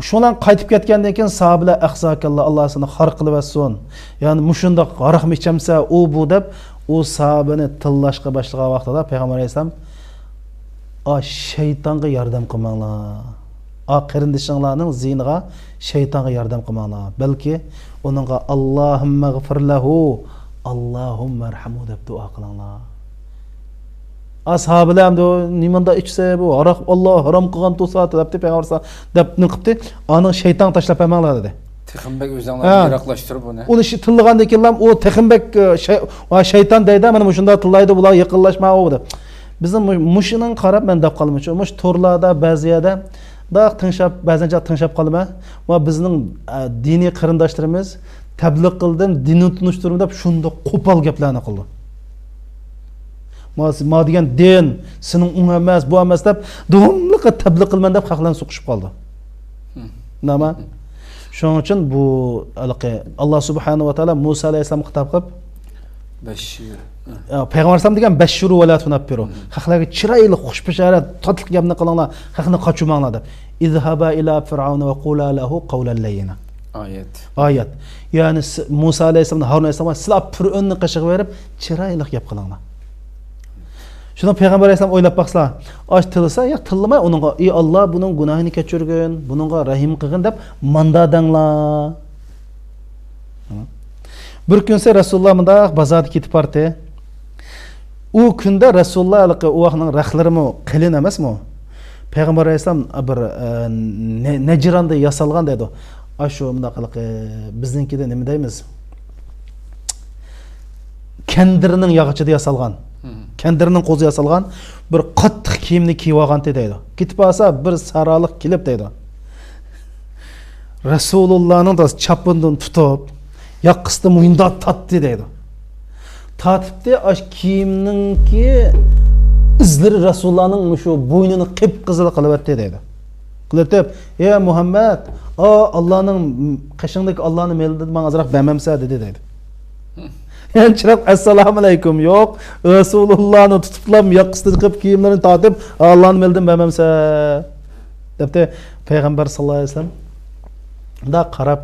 شۇنىڭ بىلەن قايتىپ كەتكەندىن كېيىن ساھابىلەر، «ئەخزاكەللا، ئاللا سېنى خار قىلىۋەتسۇن. يەنى مۇشۇنداق ھاراقمۇ ئىچەمسە، ئۇ، بۇ» دەپ، ئۇ ساھابىنى تىللاشقا باشلىغان ۋاقتىدا پەيغەمبەر ئەلەيھىسسالام، «ئا شەيتانغا ياردەم قىلماڭلار. ئا قېرىندىشىڭلارنىڭ زىيىنىغا شەيتانغا ياردەم قىلماڭلار. بەلكى ئۇنىڭغا ئاللاھۇممەغفىرلەھۇ، ئاللاھۇممەرھەمۇ دەپ دۇئا قىلىڭلار. ئا ساھابىلەر ئەمدى نېمانداق ئىچسە بۇ ھاراق، ئاللا ھارام قىلغان تۇرسا» دەپتى پەيغەمبەر دەپ نېمە قىپتۇ؟ «ئانىڭ شەيتانغا تاشلاپ بەرمەڭلار» دېدى. تېخىمۇ بەك ئۆزۈڭلارنى ھە. يىراقلاشتۇرۇپ ئۇنى. ئۇنى شۇ تىللىغاندىن كېيىنلا ئۇ تېخىمۇ بەك، ئە، شەي-، ۋا شەيتان دەيدۇ، مانا مۇشۇنداق تىللايدۇ، بۇلار يېقىنلاشما ئۇ دەپ. بىزنىڭ مۇ-، مۇشۇنىڭغا قاراپ مەن دەپ قالدىم. شۇ، مۇشۇ تورلاردا بەزى يەردە مۇنداق تىڭشاپ، بەزەن چاغ تىڭشاپ قالىمەن. ۋە بىزنىڭ، ئە، دىنىي قېرىنداشلىرىمىز تەبلىغ قىلدىم، دىننى تونۇشتۇردۇم دەپ شۇنداق قوپال گەپلەرنى قىلىدۇ. ما، ما دېگەن دىن، سېنىڭ ئۇڭ ئەمەس، بۇ ئەمەس دەپ، داۋاملىق تەبلىغ قىلىمەن دەپ خەقلەرنى سوقۇشۇپ قالىدۇ. نېمە؟ شۇنىڭ ئۈچۈن بۇ، ھېلىقى، ئاللا سۇبھانەھۇ ۋە تائالا مۇسا ئەلەيھىسسالامغا خىتاب قىلىپ، بەششىر. يا، پەيغەمبەر ئەلەيھىسسالام دېگەن، «بەششىرۇ ۋە لا تۇنەففىرۇ.» خەقلەرگە چىرايلىق، خۇش بىشارەت، تاتلىق گەپنى قىلىڭلار، خەقنى قاچۇرماڭلار دەپ. «ئىزھابا ئىلا فىرئەۋنە ۋە قۇلا لەھۇ قەۋلەن لەييىنا.» ئايەت. ئايەت. يەنى س-، مۇسا ئەلەيھىسسالام، ھارۇن ئەلەيھىسسالام، سىلەر پىرئەۋننىڭ قېشىغا بېرىپ، چىرايلىق گەپ قىلىڭلار. شۇنىڭ پەيغەمبەر ئەلەيھىسسالام ئويلاپ باقسا، ئاش تىلىسا، يا تىللىماي ئۇنىڭغا، «ئى ئاللا، بۇنىڭ گۇناھىنى كەچۈرگىن، بۇنىڭغا رەھىم قىلغىن» دەپ ماندا دەڭلار. بىر كۈنسى رەسۇلۇللا مۇنداق بازاردا كېتىپ بارتى. ئۇ كۈندە رەسۇلۇللا ھېلىقى ئۇ ۋاقىتنىڭ رەخلىرىمۇ قېلىن ئەمەسمۇ؟ پەيغەمبەر ئەلەيھىسسالام بىر، ئە، نە-، نەجراندا ياسالغان دەيدۇ. ئاشۇ مۇنداق ھېلىقى بىزنىڭكىدە نېمە دەيمىز؟ كەندىرنىڭ ياغىچىدا ياسالغان، كەندىرنىڭ قوزا ياسالغان بىر قاتتىق كىيىمنى كىيىۋالغانتى دەيدۇ. كېتىپ بارسا بىر سەھرالىق كېلىپ دەيدۇ، رەسۇلۇللانىڭ چاپىنىدىن تۇتۇپ، ياقىسىدىن مۇنداق تارتتى دەيدۇ. تارتىپتى، ئاش كىيىمنىڭكى ئىزلىرى رەسۇلۇللانىڭ مۇشۇ بوينىنى قىپقىزىل قىلىۋەتتى دەيدۇ. قىلىۋېتىپ، «ئى مۇھەممەد، ئا، ئاللانىڭ، قېشىڭدىكى ئاللانىڭ مېلىدىن ماڭا ئازراق بەرمەمسە؟» دېدى دەيدۇ. يەنە چىراپ، «ئەسسالامۇ ئەلەيكۇم، يوق، رەسۇلۇللانى تۇتۇپلا ياقىسىدىن قىپ كىيىملىرىنى تارتىپ، ئاللانىڭ مېلىدىن بەرمەمسە؟» دەپتۇ. پەيغەمبەر ساللاللاھۇ ئەلەيھى ۋەسەللەم مۇنداق قاراپ،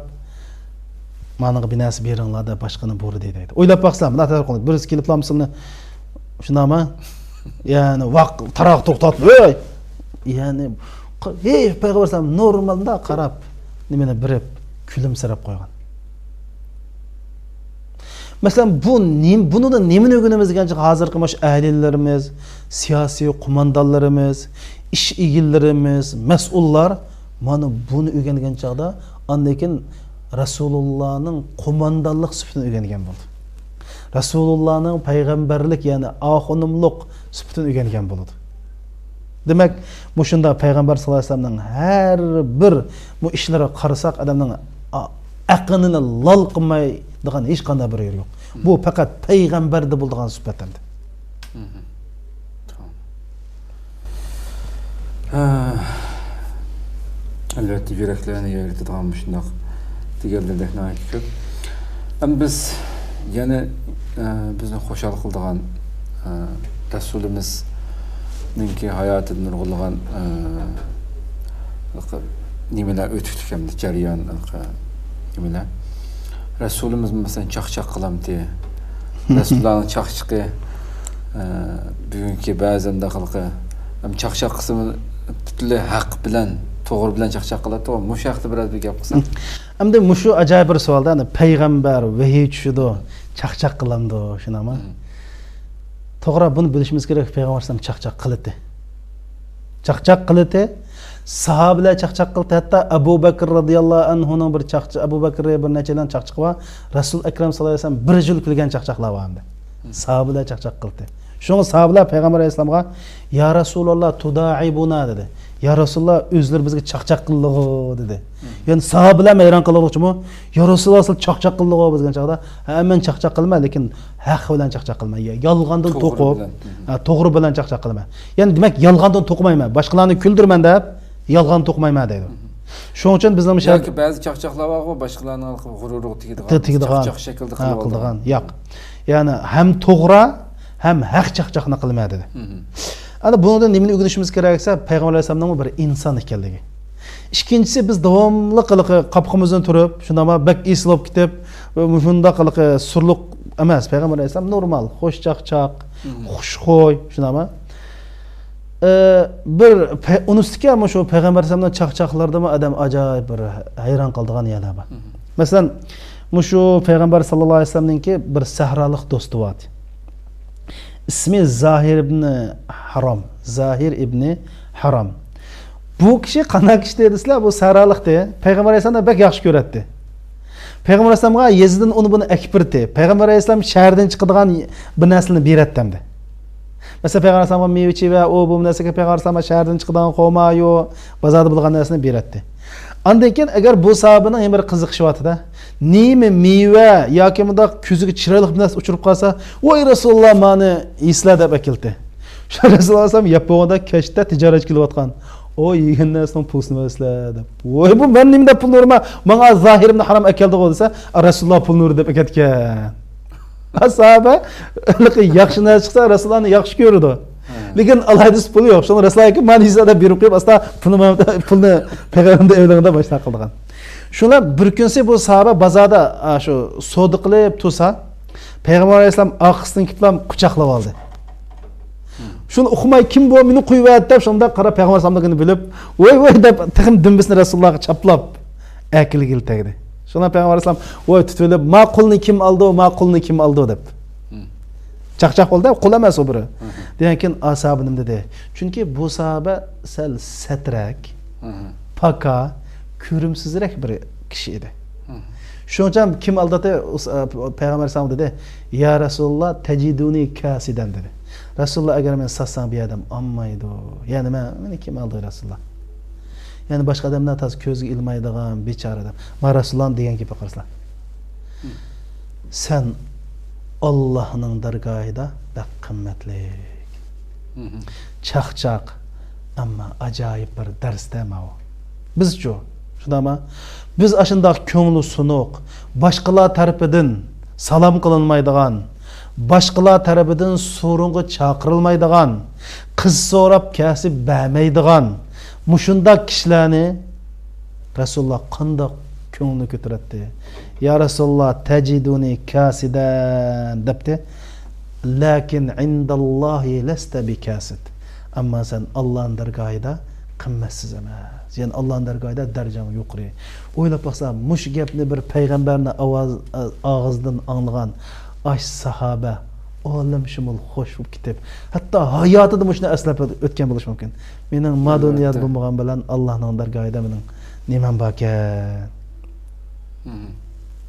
«مانىڭغا بىر نەرسە بېرىڭلار» دەپ باشقىنى بۇيرۇدى دەيدۇ. ئويلاپ باقسىلا، مۇنداق تەسەۋۋۇر قىلىڭ. بىرسى كېلىپلا مۇسۇلماننى، شۇنداقمۇ؟ يەنى ۋاق، تاراغا توختاتما، «ئۆي!» يەنى ھېي، پەيغەمبەر ئەلەيھىسسالام نورمالدا قاراپ، نېمىنى بېرىپ، كۈلۈمسىرەپ قويغان. مەسىلەن، بۇ نېم-، بۇنىڭدىن نېمىنى ئۆگىنىمىز دېگەن چاغ، ھازىرقى مۇشۇ ئەھلىلىرىمىز، سىياسىي قوماندانلىرىمىز، ئىش ئىگىلىرىمىز، مەسئۇللار مانا بۇنى ئۆگەنگەن چاغدا، ئاندىن كېيىن رەسۇلۇللانىڭ قوماندانلىق سۈپىتىنى ئۆگەنگەن بولىدۇ. رەسۇلۇللانىڭ پەيغەمبەرلىك، يەنى ئاخۇنۇملۇق سۈپىتىنى ئۆگەنگەن بولىدۇ. دېمەك، مۇشۇنداق پەيغەمبەر ساللاللاھۇ ئەلەيھى ۋەسەللەمنىڭ ھەر بىر بۇ ئىشلىرىغا قارىساق، ئادەمنىڭ ئا-، ئەقلىنى لال قىلمايدىغان ھېچقانداق بىر يېرى يوق. بۇ پەقەت پەيغەمبەردە بولىدىغان سۈپەت ئەمدى. مم. تامام. ھە. ئەلۋەتتە، يۈرەكلەرنى يايرىتىدىغان مۇشۇنداق دېگەنلەردەك ناھايىتى كۆپ. ئەمدى بىز يەنە، ئە، بىزنى خۇشال قىلىدىغان، ئە، رەسۇلىمىزنىڭكى ھاياتىدىن نۇرغۇنلىغان، ئە، نېمىلەر ئۆتۈكلۈك ئەمدى جەريان، نېمىلەر. رەسۇلىمىز، مەسىلەن، چاقچاق قىلامتى. رەسۇللارنىڭ چاقچىقى، ئە، بۈگۈنكى بەزەندە خەلقى، ئەم، چاقچاق قىلسىمۇ پۈتۈنلەي ھەق بىلەن، توغرا بىلەن چاقچاق قىلاتتىغۇ. مۇشۇ ھەقتە بىرئاز بىر گەپ قىلساق. ئەمدى مۇشۇ ئاجايىپ بىر سوئالدا، ئەنە، پەيغەمبەر، ۋەھىي چۈشىدۇ، چاقچاق قىلامدۇ، شۇنداقمۇ؟ مم. توغرا، بۇنى بىلىشىمىز كېرەك، پەيغەمبەر ئەلەيھىسسالام چاقچاق قىلىتتى. چاقچاق قىلىتتى. ساھابىلەر چاقچاق قىلىتتى. ھەتتا ئەبۇ بەكىر رازىياللاھۇ ئەنھۇنىڭ بىر چاقچا-، ئەبۇ بەكىر بىر نەچچەيلەن چاقچىقى بار. رەسۇل ئەكرەم ساللاللاھۇ ئەلەيھى ۋەسەللەم بىر يىل كۈلگەن چاقچاقلار بار ئەمدى. ساھابىلەر چاقچاق قىلىتتى. شۇڭا ساھابىلەر پەيغەمبەر ئەلەيھىسسالامغا، يا رەسۇلاللا، تۇدائىبۇنا، دېدى. يا رەسۇلاللا، ئۆزلىرى بىزگە چاقچاق قىلىدىغۇ، دېدى. يەنى ساھابىلەر ھەيران قالغۇچىمۇ، يا رەسۇلاللا، سىلەر چاقچاق قىلىدىغۇ بىزگە چاغدا. ھە، مەن چاقچاق قىلىمەن، لېكىن ھەق بىلەن چاقچاق قىلىمەن. يا-، يالغاندىن توقۇپ، ھە، توغرا بىلەن چاقچاق قىلىمەن. يەنى دېمەك، يالغاندىن توقۇمايمەن. باشقىلارنى كۈلدۈرىمەن دەپ، يالغان توقۇمايمەن دەيدۇ. شۇنىڭ ئۈچۈن بىزنىڭ مۇشۇ ياكى بەزى چاقچاقلار بارغۇ، باشقىلارنىڭ غۇرۇرىغا تېگىدىغان، تېگىدىغان، چاقچاق شەكلىدە، ھە، قىلىدىغان. ياق. يەنى ھەم توغرا، ھەم ھەق چاقچاقنى قىلىمەن دېدى. ئەنە بۇنىڭدىن نېمىنى ئۆگىنىشىمىز كېرەك دېسە، پەيغەمبەر ئەلەيھىسسالامنىڭمۇ بىر ئىنسان ئىكەنلىكى. ئىككىنچىسى، بىز داۋاملىق ھېلىقى قاپىقىمىزدىن تۇرۇپ، شۇنداقمۇ بەك ئېسىلىپ كېتىپ، مۇشۇنداق ھېلىقى سۇرلۇق ئەمەس. پەيغەمبەر ئەلەيھىسسالام نورمال، خۇش چاقچاق، خۇشخۇي، شۇنداقمۇ؟ ئى، بىر پە-، ئۇنىسىدىكى مۇشۇ پەيغەمبەر ئەلەيھىسسالامنىڭ چاقچاقلىرىدىمۇ ئادەم ئاجايىپ بىر ھەيران قالىدىغان يەرلەر بار. مەسىلەن، مۇشۇ پەيغەمبەر ساللاللاھۇ ئەلەيھى ۋەسەللەمنىڭكى بىر سەھرالىق دوستى بار. ئىسمى زاھىر ئىبنى ھارام. زاھىر ئىبنى ھارام. بۇ كىشى قانداق كىشى دېسىلە، بۇ سەھرالىقتى. پەيغەمبەر ئەلەيھىسسالامنى بەك ياخشى كۆرەتتى. پەيغەمبەر ئەلەيھىسسالامغا يېزىدىن ئۇنى بۇنى ئەكىپ بېرىتتى. پەيغەمبەر ئەلەيھىسسالام شەھەردىن چىقىدىغان بىر نەرسىلەرنى بېرەتتى ئەمدى. مەسىلەن، پەيغەمبەر ئەلەيھىسسالامغا مېۋە چېۋە، ئۇ بۇ نەرسىگە پەيغەمبەر ئەلەيھىسسالامغا شەھەردىن چىقىدىغان خورمايۇ، بازاردا بولغان نەرسىنى بېرەتتى. ئاندىن كېيىن ئەگەر بۇ ساھابىنىڭ يەنە بىر قىزىقىشى بارتىدا، نېمە مېۋە ياكى مۇنداق كۆزىگە چىرايلىق بىر نەرسە ئۇچرىپ قالسا، ۋاي رەسۇلۇللا، مانى يېسىلە دەپ ئەكەلدى. شۇ رەسۇلۇللا ئەلەيھىسسالام يەپ بولغاندا كەچتە تىجارەتچى كېلىۋاتقان. ئۇ يېگەن نەرسىنىڭ پۇلىنى بەرسىلە دەپ. ۋاي، بۇ مەن نېمە دەپ پۇلنى بېرىمەن؟ ماڭا زاھىر ئىبنى ھارام ئەكەلدىغۇ دېسە، رەسۇلۇللا پۇلنى بېرىدۇ دەپ ئەكەتكەن. ساھابە ياخشى نەرسە چىقسا، رەسۇلۇللانى ياخشى كۆرىدۇ. لېكىن ئالاھىدىسى پۇلى يوق. شۇڭا رەسۇلۇللا ئەكەپ، مانا يېسە دەپ بېرىپ قويۇپ، ئاستا پۇلنى، پۇلنى پەيغەمبەرنىڭ ئۆيلىرىدە باشلاپ قىلىدىغان. شۇلار بىر كۈنسى بۇ ساھابە بازاردا، ئا، شۇ سودا قىلىپ تۇرسا، پەيغەمبەر ئەلەيھىسسالام ئارقىسىدىن كېلىپلا قۇچاقلاپ ئالدى. شۇنى ئۇقماي، كىم بۇ، مېنى قويۇۋەت دەپ، شۇنداق قاراپ پەيغەمبەر ئەلەيھىسسالامنىڭكىنى بىلىپ، ۋاي ۋاي دەپ، تېخىمۇ دۈمبىسىنى رەسۇلۇللاغا چاپلاپ ئەكىلگىلى تەگدى. شۇنىڭ پەيغەمبەر ئەلەيھىسسالام، ۋاي تۇتۇۋېلىپ، ما قۇلنى كىم ئالدى، ما قۇلنى كىم ئالدى دەپ. چاقچاق بولدى، قۇل ئەمەس ئۇ بىرى. دېگەنكىن ئاسابىنىم دېدى. چۈنكى بۇ ساھابە سەل سەترەك، پاكا، كۆرۈمسىزرەك بىر كىشى ئىدى. شۇنىڭ ئۈچۈن كىم ئالداتتى؟ ئۇس-، ئە، پەيغەمبەر ئەلەيھىسسالام دېدى، يا رەسۇلۇللا، تەجىدۇنى كاسىدەن دېدى. رەسۇلۇللا ئەگەر مېنى ساتساڭ بۇ ئادەم ئالمايدۇ. يەنى مەن، مېنى كىم ئالدى رەسۇلۇللا؟ يەنى باشقا ئادەملەر تازا كۆزگە ئىلمايدىغان بىچارە ئادەم. ما رەسۇلۇللانىڭ دېگەن گېپىگە قارىسىلا. سەن ئاللاھنىڭ دەرگاھىدا بەك قىممەتلىك. چاقچاق، ئەمما ئاجايىپ بىر دەرستە ماۋۇ. بىزچۇ؟ شۇنداقما؟ بىز ئاشۇنداق كۆڭلى سۇنۇق، باشقىلار تەرىپىدىن سالام قىلىنمايدىغان، باشقىلار تەرىپىدىن سورۇنغا چاقىرىلمايدىغان، قىز سوراپ كەلسە بەرمەيدىغان مۇشۇنداق كىشىلەرنى رەسۇلۇللا قانداق كۆڭلىنى كۆتۈرەتتى؟ يا رەسۇلۇللا، تەجىدۇنى كاسىدەن دەپتى. لەكىن ئىنداللاھى لەستە بىكاسىد. ئەمما سەن ئاللانىڭ دەرگاھىدا قىممەتسىز ئەمەس. يەنى ئاللانىڭ دەرگاھىدا دەرىجەڭ يۇقىرى. ئويلاپ باقسا، مۇشۇ گەپنى بىر پەيغەمبەرنىڭ ئاۋاز، ئاغزىدىن ئاڭلىغان ئاش ساھابە ئالەمشۇمۇل خوش بولۇپ كېتىپ، ھەتتا ھاياتىدا مۇشۇنى ئەسلەپ ئۆتكەن بولۇشى مۇمكىن. مېنىڭ ما دۇنيادا بولمىغان بىلەن ئاللانىڭ دەرگاھىدا مېنىڭ نېمەم باركەن؟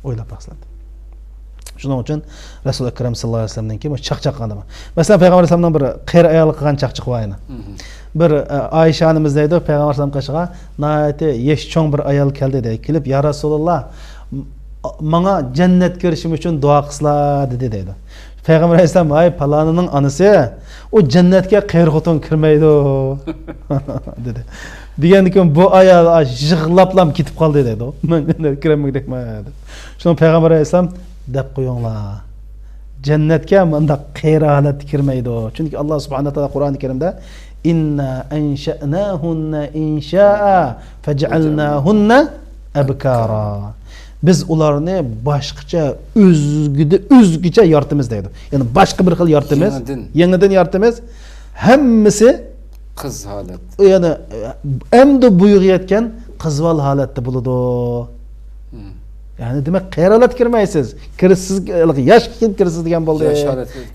ئويلاپ باقسىلەر. شۇنىڭ ئۈچۈن رەسۇل ئەكرەم ساللاللاھۇ ئەلەيھى ۋەسەللەمنىڭكى بۇ چاقچاق قىلغان. مەسىلەن، پەيغەمبەر ئەلەيھىسسالامنىڭ بىر قېرى ئايالغا قىلغان چاقچىقى بار ئىدى. بىر، ئە، ئائىشە ئانىمىز دەيدۇ، پەيغەمبەر ئەلەيھىسسالام قېشىغا ناھايىتى يېشى چوڭ بىر ئايال كەلدى دەيدۇ. كېلىپ، يا رەسۇلاللا، م-، ماڭا جەننەت كىرىشىم ئۈچۈن دۇئا قىلسىلا دېدى دەيدۇ. پەيغەمبەر ئەلەيھىسسالام، ھاي پالانىنىڭ ئانىسى، ئۇ جەننەتكە قېرى خوتۇن كىرمەيدۇ دېدى. دېگەندىن كېيىن بۇ ئايال يىغلاپلا كېتىپ قالدى دەيدۇ. مەن جەننەتكە كىرەلمىگۈدەكمەن دەپ. شۇڭا پەيغەمبەر ئەلەيھىسسالام دەپ قويۇڭلار. جەننەتكە مۇنداق قېرى ھالەتتە كىرمەيدۇ. چۈنكى ئاللا سۇبھانەھۇ ۋە تائالا قۇرئانى كەرىمدە، «ئىننا ئەنشەئناھۇننە ئىنشائا فەجئەلناھۇننە ئەبكارا.» بىز ئۇلارنى باشقىچە، ئۆزگىدە-، ئۆزگىچە يارىتىمىز دەيدۇ. يەنى باشقا بىر خىل يارىتىمىز. يېڭىدىن. يېڭىدىن يارىتىمىز. ھەممىسى قىز ھالەت. يەنى ئەمدى بويىغا يەتكەن قىزۋال ھالەتتە بولىدۇ. يەنى دېمەك، قېرى ھالەتكە كىرمەيسىز. كىرىسىز، ياش كېلىپ كىرىسىز دېگەن بولدى.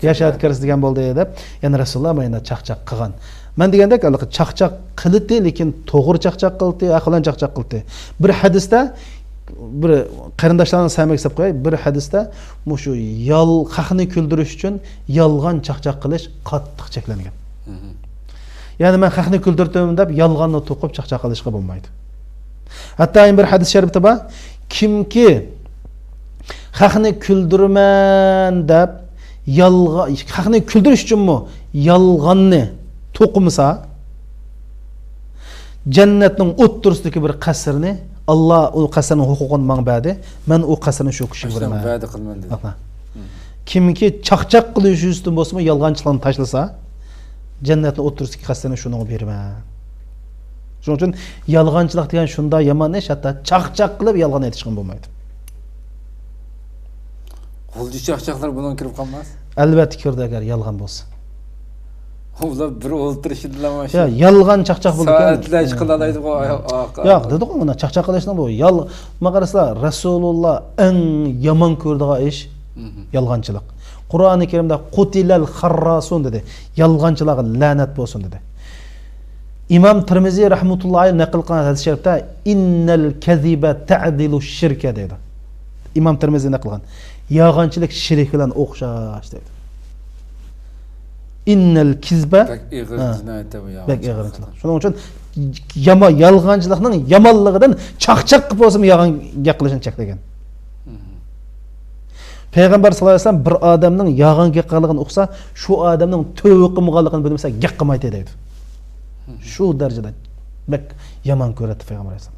ياش ھالەتكە كىرىسىز دېگەن بولدى دەپ، يەنە رەسۇلۇللا مانا چاقچاق قىلغان. مەن دېگەندەك، ھېلىقى چاقچاق قىلىتتى، لېكىن توغرا چاقچاق قىلىتتى، ھەق بىلەن چاقچاق قىلىتتى. بىر ھەدىستە، بىر قېرىنداشلارنىڭ سەمىگە سېلىپ قوياي، بىر ھەدىستە مۇشۇ يال-، خەقنى كۈلدۈرۈش ئۈچۈن يالغان چاقچاق قىلىش قاتتىق چەكلەنگەن. يەنى مەن خەقنى كۈلدۈرتىمەن دەپ يالغاننى توقۇپ چاقچاق قىلىشقا بولمايدۇ. ھەتتا يەنە بىر ھەدىس شەرىپتە بار، كىمكى خەقنى كۈلدۈرىمەن دەپ يالغا-، خەقنى كۈلدۈرۈش ئۈچۈنمۇ يالغاننى توقۇمىسا، جەننەتنىڭ ئوتتۇرىسىدىكى بىر قەسىرنى، ئاللا ئۇ قەسىرنىڭ ھوقۇقىنى ماڭا بەردى، مەن ئۇ قەسىرنى شۇ كىشىگە بېرىمەن. ۋەدە قىلىمەن دېدى. ئاپا. كىمكى چاقچاق قىلىش يۈزىسىدىن بولسىمۇ يالغانچىلىقنى تاشلىسا، جەننەتنىڭ ئوتتۇرىسىدىكى قەسىرنى شۇنىڭغا بېرىمەن. شۇنىڭ ئۈچۈن يالغانچىلىق دېگەن شۇنداق يامان ئىش، ھەتتا چاقچاق قىلىپ يالغان ئېيتىشقىمۇ بولمايدۇ. غۇلجا چاقچاقلار بۇنىڭغا كىرىپ قالماس؟ ئەلۋەتتە كىرىدۇ، ئەگەر يالغان بولسا. ئۇلار بىر ئولتۇرۇشىدىلا مانا شۇ يا، يالغان چاقچاق بولىدىكەن. سائەتلەرچە قىلالايدىغۇ ئايال. ياق، دېدىغۇ مانا چاقچاق قىلىشنىڭ بۇ يال-، مانا قارىسىلەر، رەسۇلۇللا ئەڭ يامان كۆرىدىغان ئىش يالغانچىلىق. قۇرئانى كەرىمدە «قۇتىلەل خەرراسۇن» دېدى. يالغانچىلارغا لەنەت بولسۇن دېدى. ئىمام تىرمىزى رەھمەتۇللاھى ئەلەيھ نەقىل قىلغان ھەدىس شەرىپتە «ئىننەل كەزىبە تەئدىلۇ شىركە» دەيدۇ. ئىمام تىرمىزى نەقىل قىلغان. يالغانچىلىق شىرك بىلەن ئوخشاش دەيدۇ. «ئىننەل كىزبە» بەك ئېغىر جىنايەت بۇ يالغانچىلىق. بەك ئېغىر جىنايەت. شۇنىڭ ئۈچۈن ياما-، يالغانچىلىقنىڭ يامانلىقىدىن چاقچاق قىلىپ بولسىمۇ يالغان گەپ قىلىشنى چەكلىگەن. پەيغەمبەر ساللاللاھۇ ئەلەيھى ۋەسەللەم بىر ئادەمنىڭ يالغان گەپ قىلغىنىغا ئۇقسا، شۇ ئادەمنىڭ تۆۋە قىلمىغانلىقىنى بىلمىسە، گەپ قىلمايتتى دەيدۇ. شۇ دەرىجىدە بەك يامان كۆرەتتى پەيغەمبەر ئەلەيھىسسالام.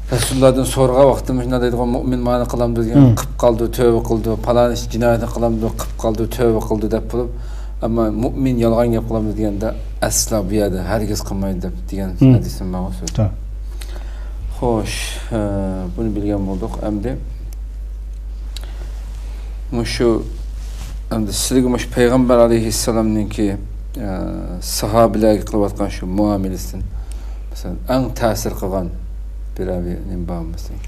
رەسۇلۇللاھتىن سورىغان ۋاقتىمىز شۇنداق دەيدىغۇ، مۇئمىن مانا قىلامدۇ دېگەن، قىپ قالدى، تۆۋە قىلدى، پالان ئىش جىنايەتنى قىلامدۇ، قىپ قالدى، تۆۋە قىلدى دەپ بولۇپ، ئەمما مۇئمىن يالغان گەپ قىلامدۇ دېگەندە، ئەسلا بۇ يەردە ھەرگىز قىلمايدۇ دەپ دېگەن ھەدىسىم بارغۇ سۆز. خوش، ئە، بۇنى بىلگەن بولدۇق. ئەمدى مۇشۇ، ئەمدى سىلىگە مۇشۇ پەيغەمبەر ئەلەيھىسسالامنىڭكى، ئە، ساھابىلەرگە قىلىۋاتقان شۇ مۇئامىلىسىدىن، مەسىلەن، ئەڭ تەسىر قىلغان بىرەر نېمە بارمۇ سىلىگە؟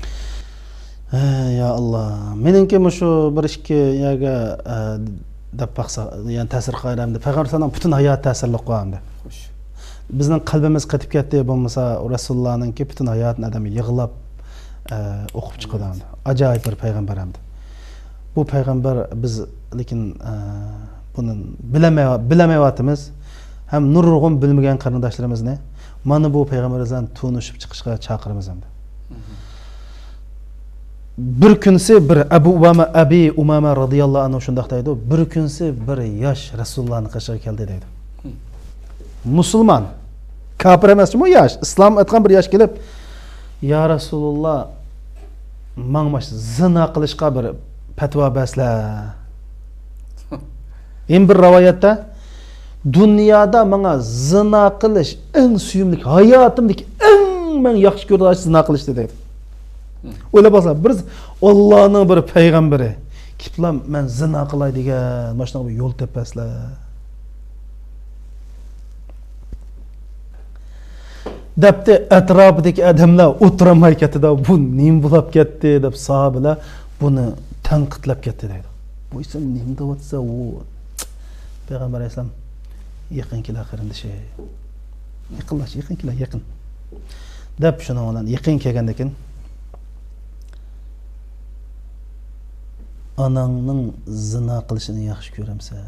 ھە، يا ئاللا. مېنىڭكى مۇشۇ بىر ئىككى يەرگە، ئە، دەپ باقسا، يەنى تەسىر قىلغان ئەمدى پەيغەمبەر ئەلەيھىسسالامنىڭ پۈتۈن ھاياتى تەسىرلىك قىلغان ئەمدى. خوش. بىزنىڭ قەلبىمىز قېتىپ كەتتى، بولمىسا رەسۇلۇللانىڭكى پۈتۈن ھاياتىنى ئادەم يىغلاپ، ئە، ئوقۇپ چىقىدۇ ئەمدى. ئاجايىپ بىر پەيغەمبەر ئەمدى. بۇ پەيغەمبەر بىز، لېكىن، ئە، بۇنى بىلەلمەي، بىلەلمەيۋاتىمىز. ھەم نۇرغۇن بىلمىگەن قېرىنداشلىرىمىزنى مانا بۇ پەيغەمبەر بىلەن تونۇشۇپ چىقىشقا چاقىرىمىز ئەمدى. بىر كۈنسى بىر ئەبۇ ئۇمامە، ئەبى ئۇمامە رازىياللاھۇ ئەنھۇ شۇنداق دەيدۇ، بىر كۈنسى بىر ياش رەسۇلۇللانىڭ قېشىغا كەلدى دەيدۇ. مۇسۇلمان، كاپىر ئەمەس جۇمۇ ياش، ئىسلام ئېيتقان بىر ياش كېلىپ، يا رەسۇلۇللا، ماڭا ماش زىنا قىلىشقا بىر پەتىۋا بەرسىلە. يەنە بىر رىۋايەتتە، دۇنيادا ماڭا زىنا قىلىش ئەڭ سۆيۈملۈك، ھاياتىمدىكى ئەڭ مەن ياخشى كۆرىدىغان ئىش زىنا قىلىش دەيدۇ. ئويلاپ باقسا، بىر ئاللانىڭ بىر پەيغەمبىرى كېلىپلا مەن زىنا قىلاي دېگەن، ماشۇنىڭغا بىر يول تېپىپ بەرسىلە. دەپتۇ، ئەتراپىدىكى ئادەملەر ئولتۇرالماي كەتتى-دە، بۇ نېمە بولاپ كەتتى دەپ، ساھابىلەر بۇنى تەنقىدلەپ كەتتى دەيدۇ. بۇ ئىسلام نېمە دەۋاتسا، ئۇ پەيغەمبەر ئەلەيھىسسالام يېقىن كېلە قېرىندىشى. يېقىنلاش، يېقىن كېلە، يېقىن. دەپ شۇنىڭ بىلەن يېقىن كەلگەندىن كېيىن، ئاناڭنىڭ زىنا قىلىشىنى ياخشى كۆرەمسەن؟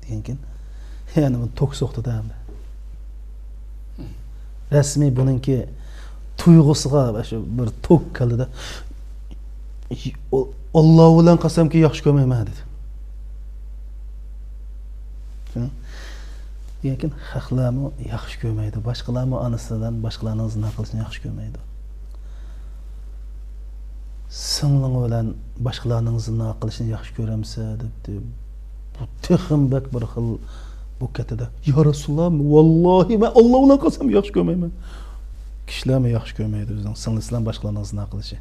دېگەنكىن، يەنە بۇ توك سوقتى-دە ئەمدى. رەسمىي بۇنىڭكى تۇيغۇسىغا شۇ بىر توك كەلدى-دە. ئاللا بىلەن قەسەمكى، ياخشى كۆرمەيمەن، دېدى. دېگەنكىن، خەقلەرمۇ ياخشى كۆرمەيدۇ. باشقىلارمۇ ئانىسى بىلەن باشقىلارنىڭ زىنا قىلىشىنى ياخشى كۆرمەيدۇ. سىڭلىڭ بىلەن باشقىلارنىڭ زىنا قىلىشىنى ياخشى كۆرەمسەن؟ دەپتۇ. بۇ تېخىمۇ بەك بىر خىل بولۇپ كەتتى-دە. يا رەسۇلاللا، ۋاللاھى مەن ئاللا بىلەن قەسەم، ياخشى كۆرمەيمەن. كىشىلەرمۇ ياخشى كۆرمەيدۇ ئۆزىنىڭ سىڭلىسى بىلەن باشقىلارنىڭ زىنا قىلىشى.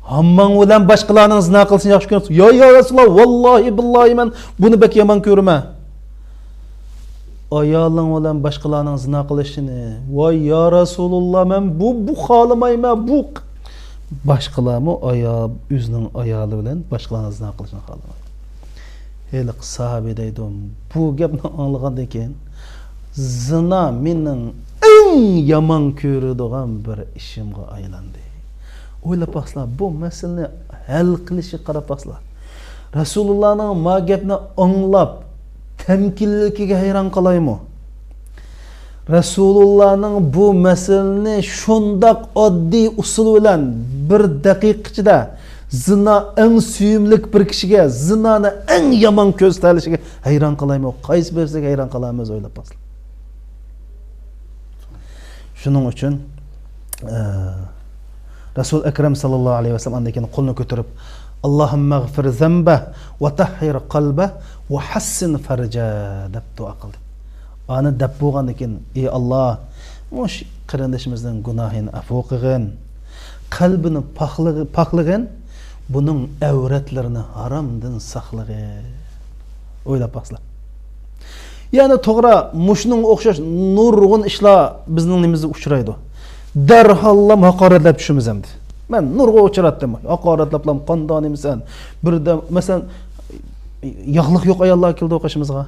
ھامماڭ بىلەن باشقىلارنىڭ زىنا قىلىشىنى ياخشى كۆرەمسەن؟ يا، يا رەسۇلاللا، ۋاللاھى بىللاھى مەن بۇنى بەك يامان كۆرىمەن. ئايالىڭ بىلەن باشقىلارنىڭ زىنا قىلىشىنى، ۋاي يا رەسۇلاللا، مەن بۇ، بۇ خالىمايمەن، بۇ. باشقىلارمۇ ئايال، ئۆزىنىڭ ئايالى بىلەن باشقىلارنىڭ زىنا قىلىشىنى خالىمايدۇ. ھېلىقى ساھابى دەيدۇ، بۇ گەپنى ئاڭلىغاندىن كېيىن، زىنا مېنىڭ ئەڭ يامان كۆرىدىغان بىر ئىشىمغا ئايلاندى. ئويلاپ باقسىلا، بۇ مەسىلىنى ھەل قىلىشىغا قاراپ باقسىلا. رەسۇلۇللانىڭ ما گەپنى ئاڭلاپ تەمكىنلىكىگە ھەيران قالايمۇ؟ رەسۇلۇللانىڭ بۇ مەسىلىنى شۇنداق ئاددىي ئۇسۇل بىلەن بىر دەقىقە ئىچىدە زىنا ئەڭ سۆيۈملۈك بىر كىشىگە زىنانى ئەڭ يامان كۆرسىتەلىشىگە ھەيران قالايمۇ؟ قايسى بىرسىگە ھەيران قالامىز؟ ئويلاپ باقسىلا. شۇنىڭ ئۈچۈن، ئە، رەسۇل ئەكرەم ساللاللاھۇ ئەلەيھى ۋەسەللەم ئاندىن كېيىن قولىنى كۆتۈرۈپ، «ئاللاھۇممەغفىر زەنبە ۋە تەھھىر قەلبە ۋە ھەسسىن فەرجە» دەپ دۇئا قىلدى. ئانى دەپ بولغاندىن كېيىن، «ئى ئاللا، مۇشۇ قېرىندىشىمىزنىڭ گۇناھىنى ئەپۇ قىلغىن، قەلبىنى پاكلىغ-، پاكلىغىن، بۇنىڭ ئەۋرەتلىرىنى ھارامدىن ساقلىغىن.» ئويلاپ باقسىلا. يەنى توغرا، مۇشۇنىڭغا ئوخشاش نۇرغۇن ئىشلار بىزنىڭ نېمىمىزدە ئۇچرايدۇ. دەرھاللام ھاقارەتلەپ چۈشىمىز ئەمدى. مەن نۇرغۇن ئۇچراتتىم. ھاقارەتلەپلام، قانداق نېمىسەن؟ بىردە، مەسىلەن، ياغلىق يوق ئاياللار كېلىدۇ قېشىمىزغا.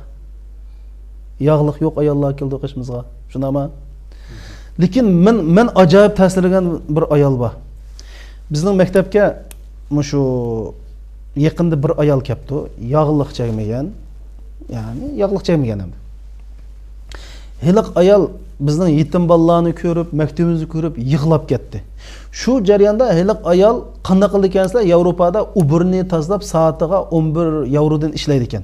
ياغلىق يوق ئاياللار كېلىدۇ قېشىمىزغا. شۇنداقمۇ؟ لېكىن مەن، مەن ئاجايىپ تەسىرلىگەن بىر ئايال بار. بىزنىڭ مەكتەپكە مۇشۇ يېقىندا بىر ئايال كەپتۇ. ياغلىق چەكمىگەن. يەنى ياغلىق چەكمىگەن ئەمدى. ھېلىقى ئايال بىزنىڭ يېتىم بالىلارنى كۆرۈپ، مەكتىپىمىزنى كۆرۈپ يىغلاپ كەتتى. شۇ جەرياندا ھېلىقى ئايال قانداق قىلىدىكەن دېسىلە، ياۋروپادا ئۇبۇرنى تازىلاپ سائىتىغا ئون بىر ياۋرودىن ئىشلەيدىكەن.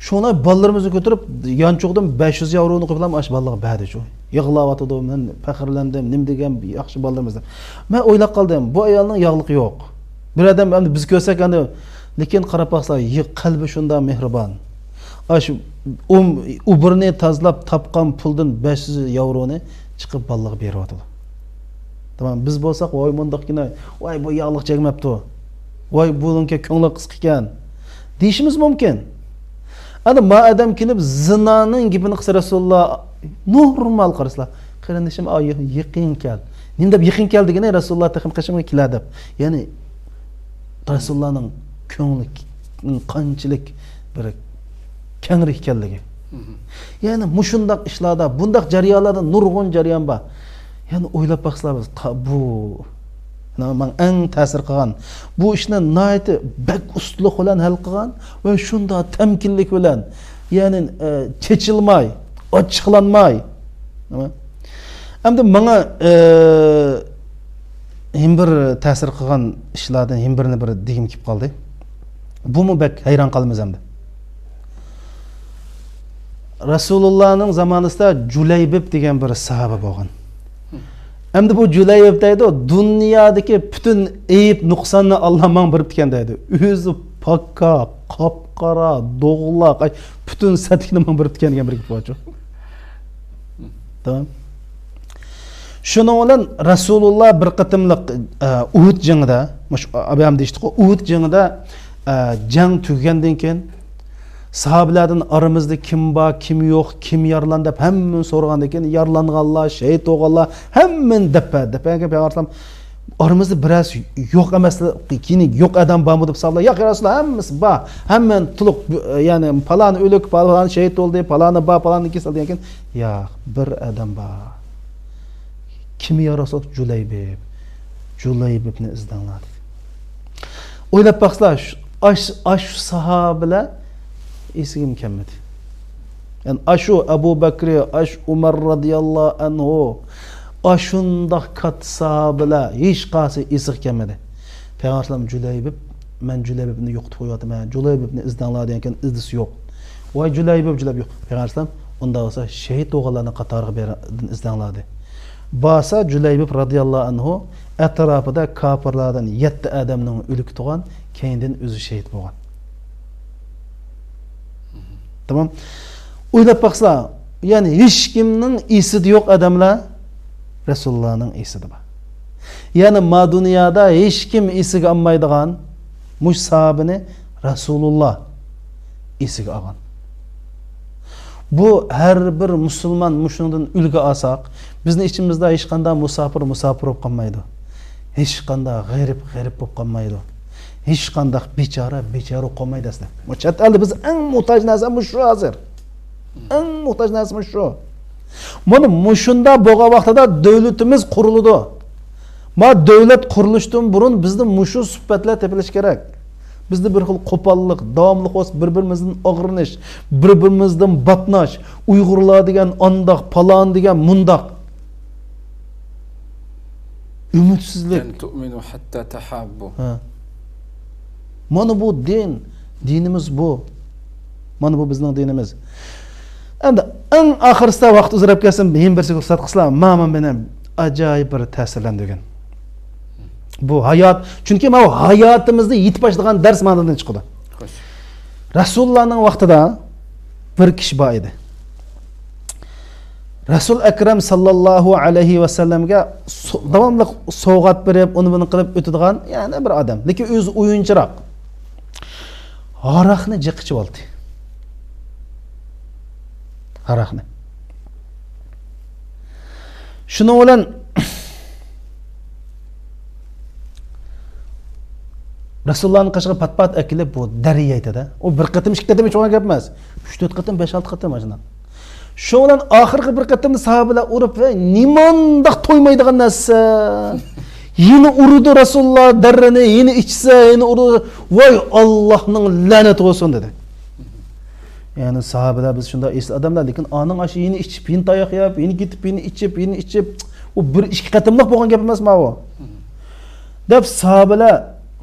شۇڭا بالىلىرىمىزنى كۆتۈرۈپ، يانچۇقىدىن بەش يۈز ياۋرونى قويۇپ، ئاشۇ بالىلارغا بەردى شۇ. يىغلاۋاتىدۇ، مەن پەخىرلەندىم، نېمە دېگەن ياخشى بالىلىرىمىز دەپ. مەن ئويلاپ قالدىم، بۇ ئايالنىڭ ياغلىقى يوق. بىر ئادەم ئەمدى بىز كۆرسەك ئەمدى، لېكىن قاراپ باقسا، يىغ-، قەلبى شۇنداق مېھرىبان. ئاشۇ ئۇم-، ئۇبۇرنى تازىلاپ تاپقان پۇلدىن بەش يۈز ياۋرونى چىقىپ بالىلارغا بېرىۋاتىدۇ. تامام، بىز بولساق، ۋاي مۇنداق كىناي، ۋاي بۇ ياغلىق چەكمەپتۇ، ۋاي بۇنىڭكى كۆڭلى قىسقىكەن، دېيىشىمىز مۇمكىن. ئەنە ما ئادەم كېلىپ زىنانىڭ گېپىنى قىلسا، رەسۇلۇللا نورمال قارىسىلا، قېرىندىشىم، ئا، يېقىن كەل. نېمە دەپ يېقىن كەل دېگىنى، رەسۇلۇللا تېخىمۇ قېشىمغا كېلە دەپ. يەنى رەسۇلۇللانىڭ كۆڭلى قانچىلىك بىر كەڭرى ئىكەنلىكى. يەنى مۇشۇنداق ئىشلاردا، بۇنداق جەريانلاردا نۇرغۇن جەريان بار. يەنى ئويلاپ باقسىلا، بىز تا-، بۇ ماڭا ئەڭ تەسىر قىلغان، بۇ ئىشنى ناھايىتى بەك ئۇستىلىق بىلەن ھەل قىلغان ۋە شۇنداق تەمكىنلىك بىلەن، يەنى، ئە، چېچىلماي، ئاچچىقلانماي. ئەمدى ماڭا، ئە، ھېم بىر تەسىر قىلغان ئىشلاردىن ھېم بىرنى بىر دېگۈم كېلىپ قالدى. بۇمۇ بەك ھەيران قالىمىز ئەمدى. رەسۇلۇللانىڭ زامانىسىدا جۇلەيبىب دېگەن بىر ساھابە بولغان. ئەمدى بۇ جۇلەيبىب دەيدۇ، دۇنيادىكى پۈتۈن ئەيىب نۇقساننى ئاللا ماڭا بېرىپتىكەن دەيدۇ. ئۆزى پاكا، قاپقارا، دوغىلاق، ئاي، پۈتۈن سەتلىكنى ماڭا بېرىپتىكەن دېگەن بىر گېپى بارچۇ. تامام. شۇنىڭ بىلەن رەسۇلۇللا بىر قېتىملىق، ئە، ئۇھۇد جېڭىدا، مۇشۇ ئابايام دېيىشتىكۇ، ئۇھۇد جېڭىدا، ئە، جەڭ تۈگىگەندىن كېيىن، ساھابىلەردىن ئارىمىزدا كىم بار، كىم يوق، كىم يارىلاندى دەپ ھەممىنى سورىغاندىن كېيىن، يارىلانغانلار، شېھىت بولغانلار ھەممىنى دەپ بەردى. دەپ بەرگەن پەيغەمبەر ئەلەيھىسسالام، ئارىمىزدا بىرەرسى يوق ئەمەس، كېيىن يوق ئادەم بارمۇ دەپ سوراپلا، ياق يا رەسۇلاللا، ھەممىسى بار. ھەممە تولۇق، يەنى پالانى ئۆلۈك، پالانى شېھىت بولدى، پالانى بار، پالانى كېسەل دېگەن كېيىن، ياق، بىر ئادەم بار. كىم يا رەسۇلاللا؟ جۇلەيبىب. جۇلەيبىبنى ئىزدەڭلار دېدى. ئويلاپ باقسىلا، شۇ، ئاش-، ئاشۇ ساھابىلەر ئېسىگىمۇ كەلمىدى. يەنى ئاشۇ ئەبۇ بەكرى، ئاشۇ ئۇمەر رەزىياللاھۇ ئەنھۇ، ئاشۇنداق كاتتا ساھابىلەر ھېچقايسى ئېسىگە كەلمىدى. پەيغەمبەر ئەلەيھىسسالام جۇلەيبىب، مەن جۇلەيبىبنى يوقىتىپ قويۇۋاتىمەن، جۇلەيبىبنى ئىزدەڭلار دېگەن كېيىن ئىزدىسى يوق. ۋاي جۇلەيبىب، جۇلەيبىب يوق. پەيغەمبەر ئەلەيھىسسالام، ئۇنداق بولسا شېھىت بولغانلارنىڭ قاتارىغا بېرىڭ، ئىزدەڭلار دېدى. بارسا جۇلەيبىب رەزىياللاھۇ ئەنھۇ ئەتراپىدا كاپىرلاردىن يەتتە ئادەمنىڭ ئۆلۈكى تۇغان، كەينىدىن ئۆزى شېھىت بولغان. تامام. ئويلاپ باقسا، يەنى ھېچكىمنىڭ ئېسىدە يوق ئادەملەر رەسۇلۇللانىڭ ئېسىدە بار. يەنى ما دۇنيادا ھېچكىم ئېسىگە ئالمايدىغان مۇشۇ ساھابىنى رەسۇلۇللا ئېسىگە ئالغان. بۇ ھەر بىر مۇسۇلمان مۇشۇنىڭدىن ئۈلگە ئالساق، بىزنىڭ ئىچىمىزدە ھېچقانداق مۇساپىر مۇساپىر بولۇپ قالمايدۇ. ھېچقانداق غېرىب غېرىب بولۇپ قالمايدۇ. ھېچقانداق بىچارە بىچارە بولۇپ قالمايدۇ ئەسلى. بۇ چەت ئەلدە بىز ئەڭ موھتاج نەرسە مۇشۇ ھازىر. ئەڭ موھتاج نەرسە مۇشۇ. مانا مۇشۇنداق بولغان ۋاقتىدا دۆلىتىمىز قۇرۇلىدۇ. ما دۆلەت قۇرۇلۇشتىن بۇرۇن بىزدە مۇشۇ سۈپەتلەر تېپىلىشى كېرەك. بىزدە بىر خىل قوپاللىق، داۋاملىق بولسا بىر-بىرىمىزدىن ئاغرىنىش، بىر-بىرىمىزدىن باتناش، ئۇيغۇرلار دېگەن ئانداق، پالان دېگەن مۇنداق. ئۈمىدسىزلىك. لن تؤمنوا حتى تحابوا. ھە. مانا بۇ دىن. دىنىمىز بۇ. مانا بۇ بىزنىڭ دىنىمىز. ئەمدى ئەڭ ئاخىرسىدا ۋاقىت ئۇزىراپ كەتسۇن، يەنە بىرسىگە رۇخسەت قىلسىلا، مانا مېنى ئاجايىپ بىر تەسىرلەندۈرگەن. بۇ ھايات، چۈنكى مانا ھاياتىمىزدا يېتىپ باشلىغان دەرس مانىدىن چىقىدۇ. خوش. رەسۇلۇللانىڭ ۋاقتىدا بىر كىشى بار ئىدى. رەسۇل ئەكرەم ساللاللاھۇ ئەلەيھى ۋەسەللەمگە سو-، داۋاملىق سوۋغات بېرىپ، ئۇنى بۇنى قىلىپ ئۆتىدىغان، يەنى بىر ئادەم. لېكىن ئۆزى ئويۇنچىراق. ھاراقنى جىق ئىچىۋالدى. ھاراقنى. شۇنىڭ بىلەن رەسۇلۇللانىڭ قېشىغا پات-پات ئەكېلىپ، بۇ دەريا ئېيتىدۇ. ئۇ بىر قېتىم، ئىككى قېتىم ئىچىۋالغان گەپ ئەمەس. ئۈچ، تۆت قېتىم، بەش، ئالتە قېتىم مانا شۇنداق. شۇنىڭ بىلەن ئاخىرقى بىر قېتىمدا ساھابىلەر ئۇرۇپ، ۋەي، نېمانداق تويمايدىغان نەرسە. يەنە ئۇرىدۇ رەسۇلۇللا دەررىنى، يەنە ئىچسە، يەنە ئۇرىدۇ. ۋاي، ئاللاھنىڭ لەنىتى بولسۇن، دېدى. يەنى ساھابىلەر، بىز شۇنداق ئېسىل ئادەملەر، لېكىن ئانىڭ ئاشۇ يەنە ئىچىپ، يەنە تاياق يەپ، يەنە كېتىپ، يەنە ئىچىپ، يەنە ئىچىپ، ئۇ بىر ئىككى قېتىملىق بولغان گەپ ئەمەس ماۋۇ. دەپ ساھابىلەر،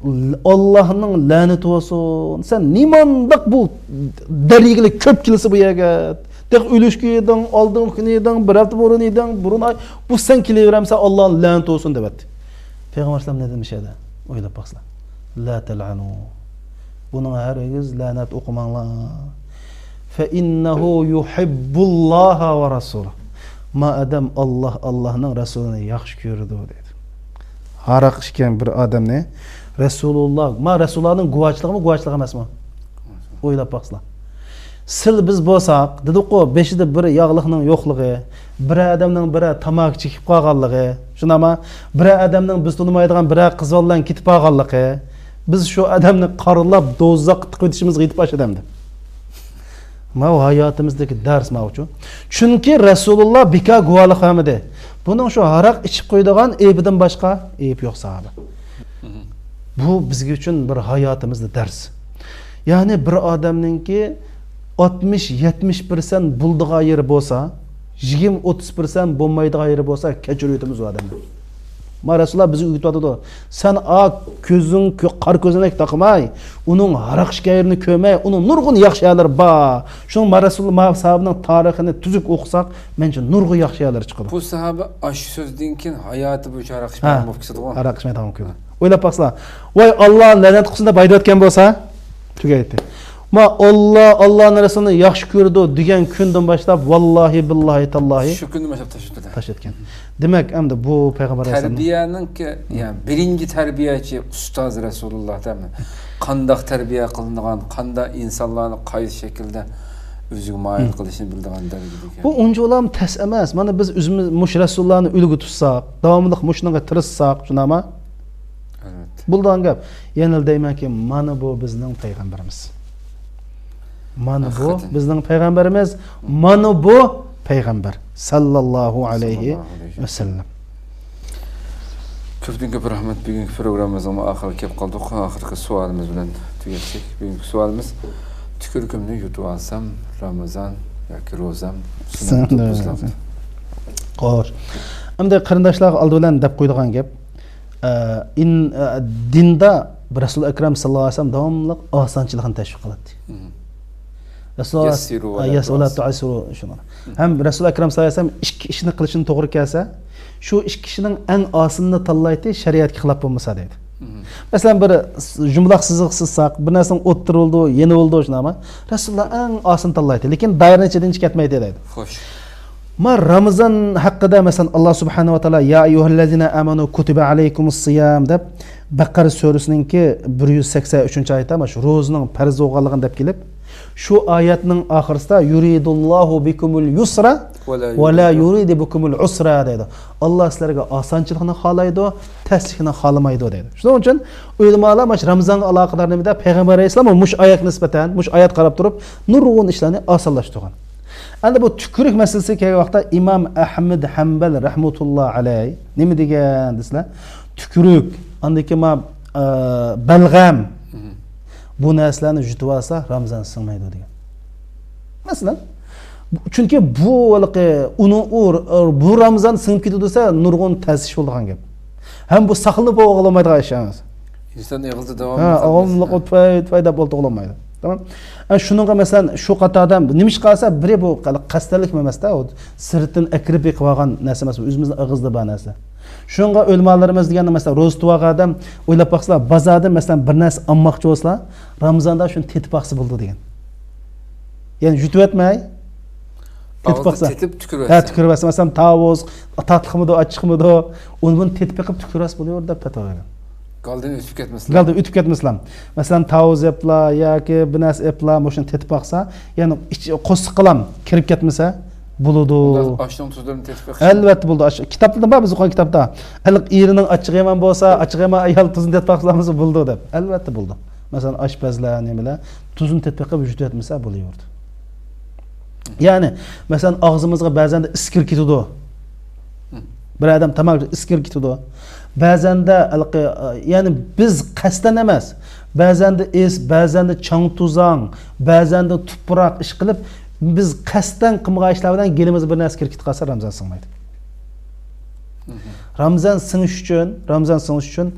ئاللاھنىڭ لەنىتى بولسۇن، سەن نېمانداق بۇ دەريىگىلى كۆپ كېلىسە بۇ يەرگە، تېخى ئۆلۈشكە ئىدىڭ، ئالدىنقى كۈنى ئىدىڭ، بىر ھەپتە بۇرۇن ئىدىڭ، بۇرۇن ئاي، بۇ سەن كېلىۋېرەمسەن، ئاللاھنىڭ لەنىتى بولسۇن دەۋەتتى. پەيغەمبەر ئەلەيھىسسالام نېمە دېدى مۇشۇ يەردە؟ ئويلاپ باقسىلا. لا تلعنوا. بۇنىڭغا ھەرگىز لەنەت ئوقۇماڭلار. فإنه يحب الله ورسوله. ما ئادەم ئاللاھ، ئاللاھنىڭ رەسۇلىنى ياخشى كۆرىدۇ، دېدى. ھاراق ئىچكەن بىر ئادەمنى رەسۇلۇللاھ، ما رەسۇلۇللاھنىڭ گۇۋاھچىلىقىمۇ گۇۋاھچىلىق ئەمەسمۇ؟ ئويلاپ باقسىلا. سىل بىز بولساق، دېدۇققۇ، بېشىدا بىر ياغلىقنىڭ يوقلۇقى، بىر ئادەمنىڭ بىر تاماكا چېكىپ قالغانلىقى، شۇنداقمۇ؟ بىر ئادەمنىڭ بىز تونۇمايدىغان بىر قىز بالا بىلەن كېتىپ قالغانلىقى، بىز شۇ ئادەمنى قارىلاپ دوزاخقا تىقىۋېتىشىمىزغا يېتىپ ئاشىدۇ ئەمدى. ماۋۇ ھاياتىمىزدىكى دەرس ماۋۇچۇ. چۈنكى رەسۇلۇللا بىكار گۇۋاھلىق بەرمىدى. بۇنىڭ شۇ ھاراق ئىچىپ قويىدىغان ئەيىبىدىن باشقا ئەيىب يوق ساھابە. بۇ بىزگە ئۈچۈن بىر ھاياتىمىزدا دەرس. يەنى بىر ئادەمنىڭكى ئاتمىش، يەتمىش پىرسەنت بولىدىغان يېرى بولسا، يىگىرمە، ئوتتۇز پىرسەنت بولمايدىغان يېرى بولسا، كەچۈرۈۋېتىمىز ئۇ ئادەمنى. ما رەسۇلۇللا بىزگە ئۆگىتىۋاتىدۇ. سەن ئا كۆزۈڭ كۆ-، قارا كۆزەنەك تاقىماي، ئۇنىڭ ھاراق ئىچكەن يېرىنى كۆرمەي، ئۇنىڭ نۇرغۇن ياخشى يەرلىرى بار. شۇڭا ما رەسۇلۇللا، ما ساھابىنىڭ تارىخىنى تۈزۈك ئوقۇساق، مەنچە نۇرغۇن ياخشى يەرلەر چىقىدۇ. بۇ ساھابە ئاشۇ سۆزدىن كېيىن ھاياتى بويىچە ھاراق ھە، ئىچمەيدىغان بولۇپ كېتىدىغۇ. ھاراق ئىچمەيدىغان بولۇپ كېتىدۇ. ئويلاپ باقسىلا. ۋاي، ئاللا لەنەت قىلسۇن دەپ ھايداۋاتقان بولسا، تۈگەيتتى. ما ئاللا، ئاللانىڭ رەسۇلىنى ياخشى كۆرىدۇ دېگەن كۈندىن باشلاپ، ۋاللاھى، بىللاھى، تاللاھى، شۇ كۈندىن باشلاپ تاشلىدى. تاشلىتىكەن. دېمەك، ئەمدى بۇ پەيغەمبەر ئەلەيھىسسالام تەربىيەنىڭكى، يەنى بىرىنچى تەربىيەچى ئۇستاز رەسۇلۇللاھ دەيمەن. قانداق تەربىيە قىلىنىدىغان، قانداق ئىنسانلارنى قايسى شەكىلدە ئۆزىگە مايىل قىلىشنى بىلىدىغان دەرىجىدىكى. بۇ ئۇنچىۋالام تەس ئەمەس. مانا بىز ئۆزىمىز مۇشۇ رەسۇلۇللانى ئۈلگە تۇتساق، داۋاملىق مۇشۇنىڭغا تىرىشساق، شۇنداقمۇ؟ ئەلۋەتتە. بولىدىغان گەپ. يەنىلا دەيمەنكى، مانا بۇ بىزنىڭ پەيغەمبىرىمىز. مانا بۇ ھەقىقەتەن. بىزنىڭ پەيغەمبىرىمىز، مانا بۇ پەيغەمبەر ساللاللاھۇ ئەلەيھى ۋەسەللەم. كۆپتىن كۆپ رەھمەت. بۈگۈنكى پروگراممىمىزنىڭ ئاخىرىغا كەپ قالدۇق. ئاخىرقى سوئالىمىز بىلەن تۈگەتسەك. بۈگۈنكى سوئالىمىز، تۈكۈرۈكۈمنى يۇتۇپ ئالسام، رامىزان ياكى روزام سۇنۇقتۇر بۇزۇلامدۇ؟ خوش. ئەمدى قېرىنداشلارغا ئالدى بىلەن دەپ قويىدىغان گەپ. ئە، ئىن-، ئە، دىندا رەسۇل ئەكرەم ساللاللاھۇ ئەلەيھى ۋەسەللەم داۋاملىق ئاسانچىلىقنى تەشۋىق قىلاتتى. مم. رەسۇلۇللاھ يەسسىرۇ ۋە لە يەس-، ۋە لە تۇئەسسىرۇ. تۇئەسسىرۇ، شۇنى. مم. ھەم رەسۇل ئەكرەم ساللاللاھۇ ئەلەيھى ۋەسەللەم ئىككى ئىشنى قىلىشنى توغرا كەلسە، شۇ ئىككى ئىشنىڭ ئەڭ ئاسىنىنى تاللايتتى، شەرىئەتكە خىلاپ بولمىسا دەيدۇ. مم. مەسىلەن، بىر س-، جۇمىلاق سىزىق سىزساق، بىر نەرسىنىڭ ئوتتۇرا بولىدۇ، يېنى بولىدۇ، شۇنداقمۇ؟ رەسۇلۇللاھ ئەڭ ئاسىنى تاللايتتى، لېكىن دائىرىنىڭ ئىچىدىن چىقىپ كەتمەيتتى دەيدۇ. خوش. ما رامىزان ھەققىدە، مەسىلەن، ئاللا سۇبھانەھۇ ۋە تائالا، يا ئەييۇھەللەزىنە ئامەنۇ كۇتىبە ئەلەيكۇمۇس سىيام دەپ، بەقەرە سۈرىسىنىڭكى بىر يۈز سەكسەن ئۈچىنچى ئايىتى، مانا شۇ روزىنىڭ پەرز بولغانلىقىنى دەپ كېلىپ، شۇ ئايەتنىڭ ئاخىرىسىدا، يۇرىدۇللاھۇ بىكۇمۇل يۇسرا ۋە لا يۇرىدۇ بىكۇمۇل ئۇسرا دەيدۇ. ئاللا سىلەرگە ئاسانچىلىقنى خالايدۇ، تەسلىكنى خالىمايدۇ دەيدۇ. شۇنىڭ ئۈچۈن ئۆلىمالار مانا شۇ رامىزانغا ئالاقىدار نېمىدە پەيغەمبەر ئەلەيھىسسالام مۇشۇ ئايەتكە نىسبەتەن، مۇشۇ ئايەتكە قاراپ تۇرۇپ، نۇرغۇن ئىشلارنى ئاسانلاشتۇرغان. ئەمدى بۇ تۈكۈرۈك مەسىلىسىگە كەلگەن ۋاقىتتا ئىمام ئەھمەد ھەمبەل رەھمەتۇللا ئەلەي نېمە دېگەن دېسىلە، تۈكۈرۈك، ئاندىن كېيىن ما، ئە، بەلغەم، مم. بۇ نەرسىلەرنى يۇتۇپ ئالسا، رامىزان سىڭمەيدۇ دېگەن. مەسىلەن، چۈنكى بۇ ھېلىقى ئۇنىڭ ئۇ، بۇ رامىزان سىڭىپ كېتىدۇ دېسە، نۇرغۇن تەس ئىش بولىدىغان گەپ. ھەم بۇ ساقلىنىپ بولغىلى بولمايدىغان ئىش ئەمەس. ئىنسان ئېغىزدا داۋاملىق ھە، داۋاملىق تۇپاي، تۇپاي دەپ بولغىلى بولمايدۇ. تامام. ئە، شۇنىڭغا مەسىلەن، شۇ قاتاردا نېمە ئىش قالسا، بىرى بۇ قەستەنلىك ئەمەس-دە، ئۇ سىرتتىن ئەكىرىپ بېقىپ ئالغان نەرسە ئەمەس، ئۆزىمىزنىڭ ئېغىزىدا بار نەرسە. شۇنىڭغا ئۆلىمالىرىمىز دېگەندە، مەسىلەن، روزا تۇتۇۋالغان ئادەم ئويلاپ باقسىلا، بازاردىن، مەسىلەن، بىر نەرسە ئالماقچى بولسىلا، رامىزاندا شۇنى تېتىپ باقسا بولىدۇ دېگەن. يەنى يۇتۇۋەتمەي، تېتىپ ئاغزىدا باقسا. تېتىپ تۈكۈرۈۋەتسە. ھە، تۈكۈرۈۋەتسە. مەسىلەن، تاۋۇز، تاتلىقمىدۇ، ئاچچىقمىدۇ، ئۇنى بۇنى تېتىپ بېقىپ تۈكۈرۈۋەتسە بولىۋېرىدۇ دەپ پەتىۋا بەرگەن. گالدىن ئۆتۈپ كەتمىسىلا. گالدىن ئۆتۈپ كەتمىسىلا. مەسىلەن، تاۋۇز ئېپلا ياكى بىر نەرسە ئېپلا، مۇشۇنى تېتىپ باقسا، يەنى ئىچ-، قورسىقىغا كىرىپ كەتمىسە بولىدۇ. ئۇنداق ئاشنىڭ تۇزلىرىنى تېتىپ بېقىش. ئەلۋەتتە بولىدۇ. ئاش-، كىتابتا بار، بىز ئوقۇغان كىتابتا. ھېلىقى ئېرىنىڭ ئاچچىقى يامان بولسا، ئاچچىقى يامان ئايال تۇزىنى تېتىپ باقسىلا بولىدۇ دەپ. ئەلۋەتتە بولىدۇ. مەسىلەن، ئاشپەزلەر، نېمىلەر تۇزىنى تېتىپ بېقىپ يۇتۇۋەتمىسە بولۇۋېرىدۇ. يەنى، مەسىلەن، ئاغزىمىزغا بەزەندە ئىس كىرىپ كېتىدۇ. بىر ئادەم تاماق ئىس كىرىپ كېتىدۇ. بەزەندە ھېلىقى، يەنى بىز قەستەن ئەمەس، بەزەندە ئىس، بەزەندە چاڭ-توزاڭ، بەزەندە تۇپراق ئىش قىلىپ، بىز قەستەن قىلمىغان ئىشلار بىلەن گېلىمىزگە بىر نەرسە كىرىپ كېتىپ قالسا، رامىزان سىڭمەيدۇ. رامىزان سىڭىش ئۈچۈن، رامىزان سىڭىش ئۈچۈن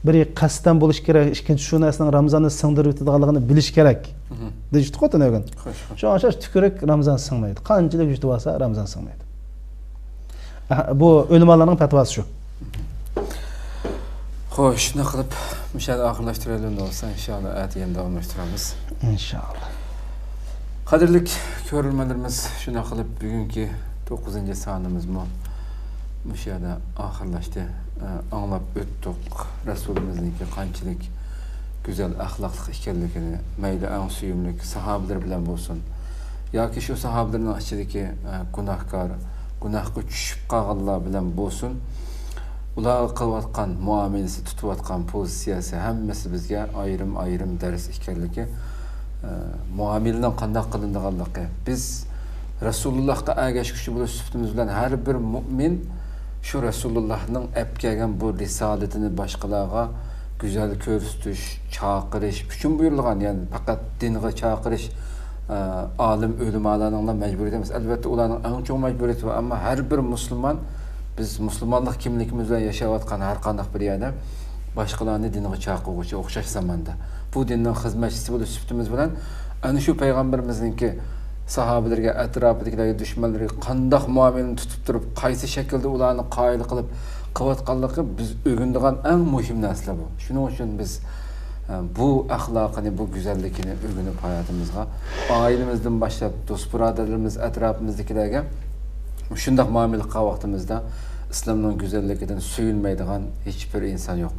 بىرى قەستەن بولۇش كېرەك، ئىككىنچى شۇ نەرسىنىڭ رامىزاننى سىڭدۈرۈۋېتىدىغانلىقىنى بىلىش كېرەك. دېيىشتىكۇ تۈنۈگۈن. خوش، خوش. شۇڭا ئوخشاش تۈكۈرۈك رامىزان سىڭمەيدۇ. قانچىلىك يۇتۇۋالسا رامىزان سىڭمەيدۇ. ئەھ، بۇ ئۆلىمالارنىڭ پەتىۋاسى شۇ. خوش، شۇنداق قىلىپ مۇشۇ يەردە ئاخىرلاشتۇرايلى ئۇنداق بولسا، ئىنشائاللا ئەتىگەن داۋاملاشتۇرىمىز. ئىنشائاللا. قەدىرلىك كۆرۈرمەنلىرىمىز، شۇنداق قىلىپ بۈگۈنكى توققۇزىنچى سانىمىزمۇ مۇشۇ يەردە ئاخىرلاشتى. ئە، ئاڭلاپ ئۆتتۇق رەسۇلىمىزنىڭكى قانچىلىك گۈزەل ئەخلاقلىق ئىكەنلىكىنى، مەيلى ئەڭ سۆيۈملۈك ساھابىلىرى بىلەن بولسۇن ياكى شۇ ساھابىلىرىنىڭ ئىچىدىكى، ئە، گۇناھكار، گۇناھقا چۈشۈپ قالغانلار بىلەن بولسۇن، ئۇلارغا قىلىۋاتقان مۇئامىلىسى، تۇتۇۋاتقان پوزىتسىيەسى ھەممىسى بىزگە ئايرىم-ئايرىم دەرس ئىكەنلىكى، ئە، مۇئامىلىنىڭ قانداق قىلىنىدىغانلىقى. بىز رەسۇلۇللاھقا ئەگەشكۈچى بولۇش سۈپىتىمىز بىلەن ھەر بىر مۇئمىن شۇ رەسۇلۇللاھنىڭ ئەپ كەلگەن بۇ رىسالىتىنى باشقىلارغا گۈزەل كۆرسىتىش، چاقىرىش ئۈچۈن بۇيرۇلغان، يەنى پەقەت دىنغا چاقىرىش، ئە، ئالىم ئۆلىمالارنىڭلا مەجبۇرىيىتى ئەمەس. ئەلۋەتتە، ئۇلارنىڭ ئەڭ چوڭ مەجبۇرىيىتى بار، ئەمما ھەر بىر مۇسۇلمان، بىز مۇسۇلمانلىق كىملىكىمىز بىلەن ياشاۋاتقان ھەر قانداق بىر يەردە باشقىلارنى دىنغا چاقىرغۇچى ئوخشاش زاماندا. بۇ دىننىڭ خىزمەتچىسى بولۇش سۈپىتىمىز بىلەن ئەنە شۇ پەيغەمبىرىمىزنىڭكى ساھابىلىرىگە، ئەتراپىدىكىلەرگە، دۈشمەنلىرىگە قانداق مۇئامىلىنى تۇتۇپ تۇرۇپ، قايسى شەكىلدە ئۇلارنى قايىل قىلىپ قىلىۋاتقانلىقى بىز ئۆگىنىدىغان ئەڭ مۇھىم نەرسىلەر بۇ. شۇنىڭ ئۈچۈن بىز بۇ ئەخلاقىنى، بۇ گۈزەللىكىنى ئۆگىنىپ ھاياتىمىزغا، ئائىلىمىزدىن باشلاپ دوست بۇرادەرلىرىمىز، ئەتراپىمىزدىكىلەرگە مۇشۇنداق مۇئامىلە قىلغان ۋاقتىمىزدا ئىسلامنىڭ گۈزەللىكىدىن سۆيۈنمەيدىغان ھېچبىر ئىنسان يوق.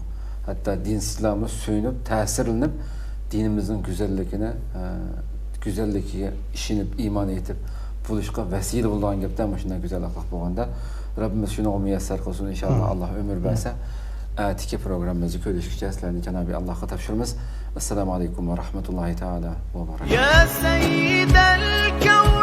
ھەتتا دىنسىزلارمۇ سۆيۈنۈپ، تەسىرلىنىپ، دىنىمىزنىڭ گۈزەللىكىنى، ئە، گۈزەللىكىگە ئىشىنىپ، ئىمان ئېيتىپ بولۇشقا ۋەسىلە بولىدىغان گەپتە مۇشۇنداق گۈزەل ئەخلاق بولغاندا، رەببىمىز شۇنىڭغا مۇيەسسەر قىلسۇن، ئىنشائاللا. ئاللا ئۆمۈر بەرسە، ئەتىكى پروگراممىمىزدا كۆرۈشكىچە سىلەرنى جانابى ئاللاغا تاپشۇرىمىز. ئەسسالامۇ ئەلەيكۇم ۋە رەھمەتۇللاھى تائالا ۋە بەرەكاتۇھ. يا سيد الكون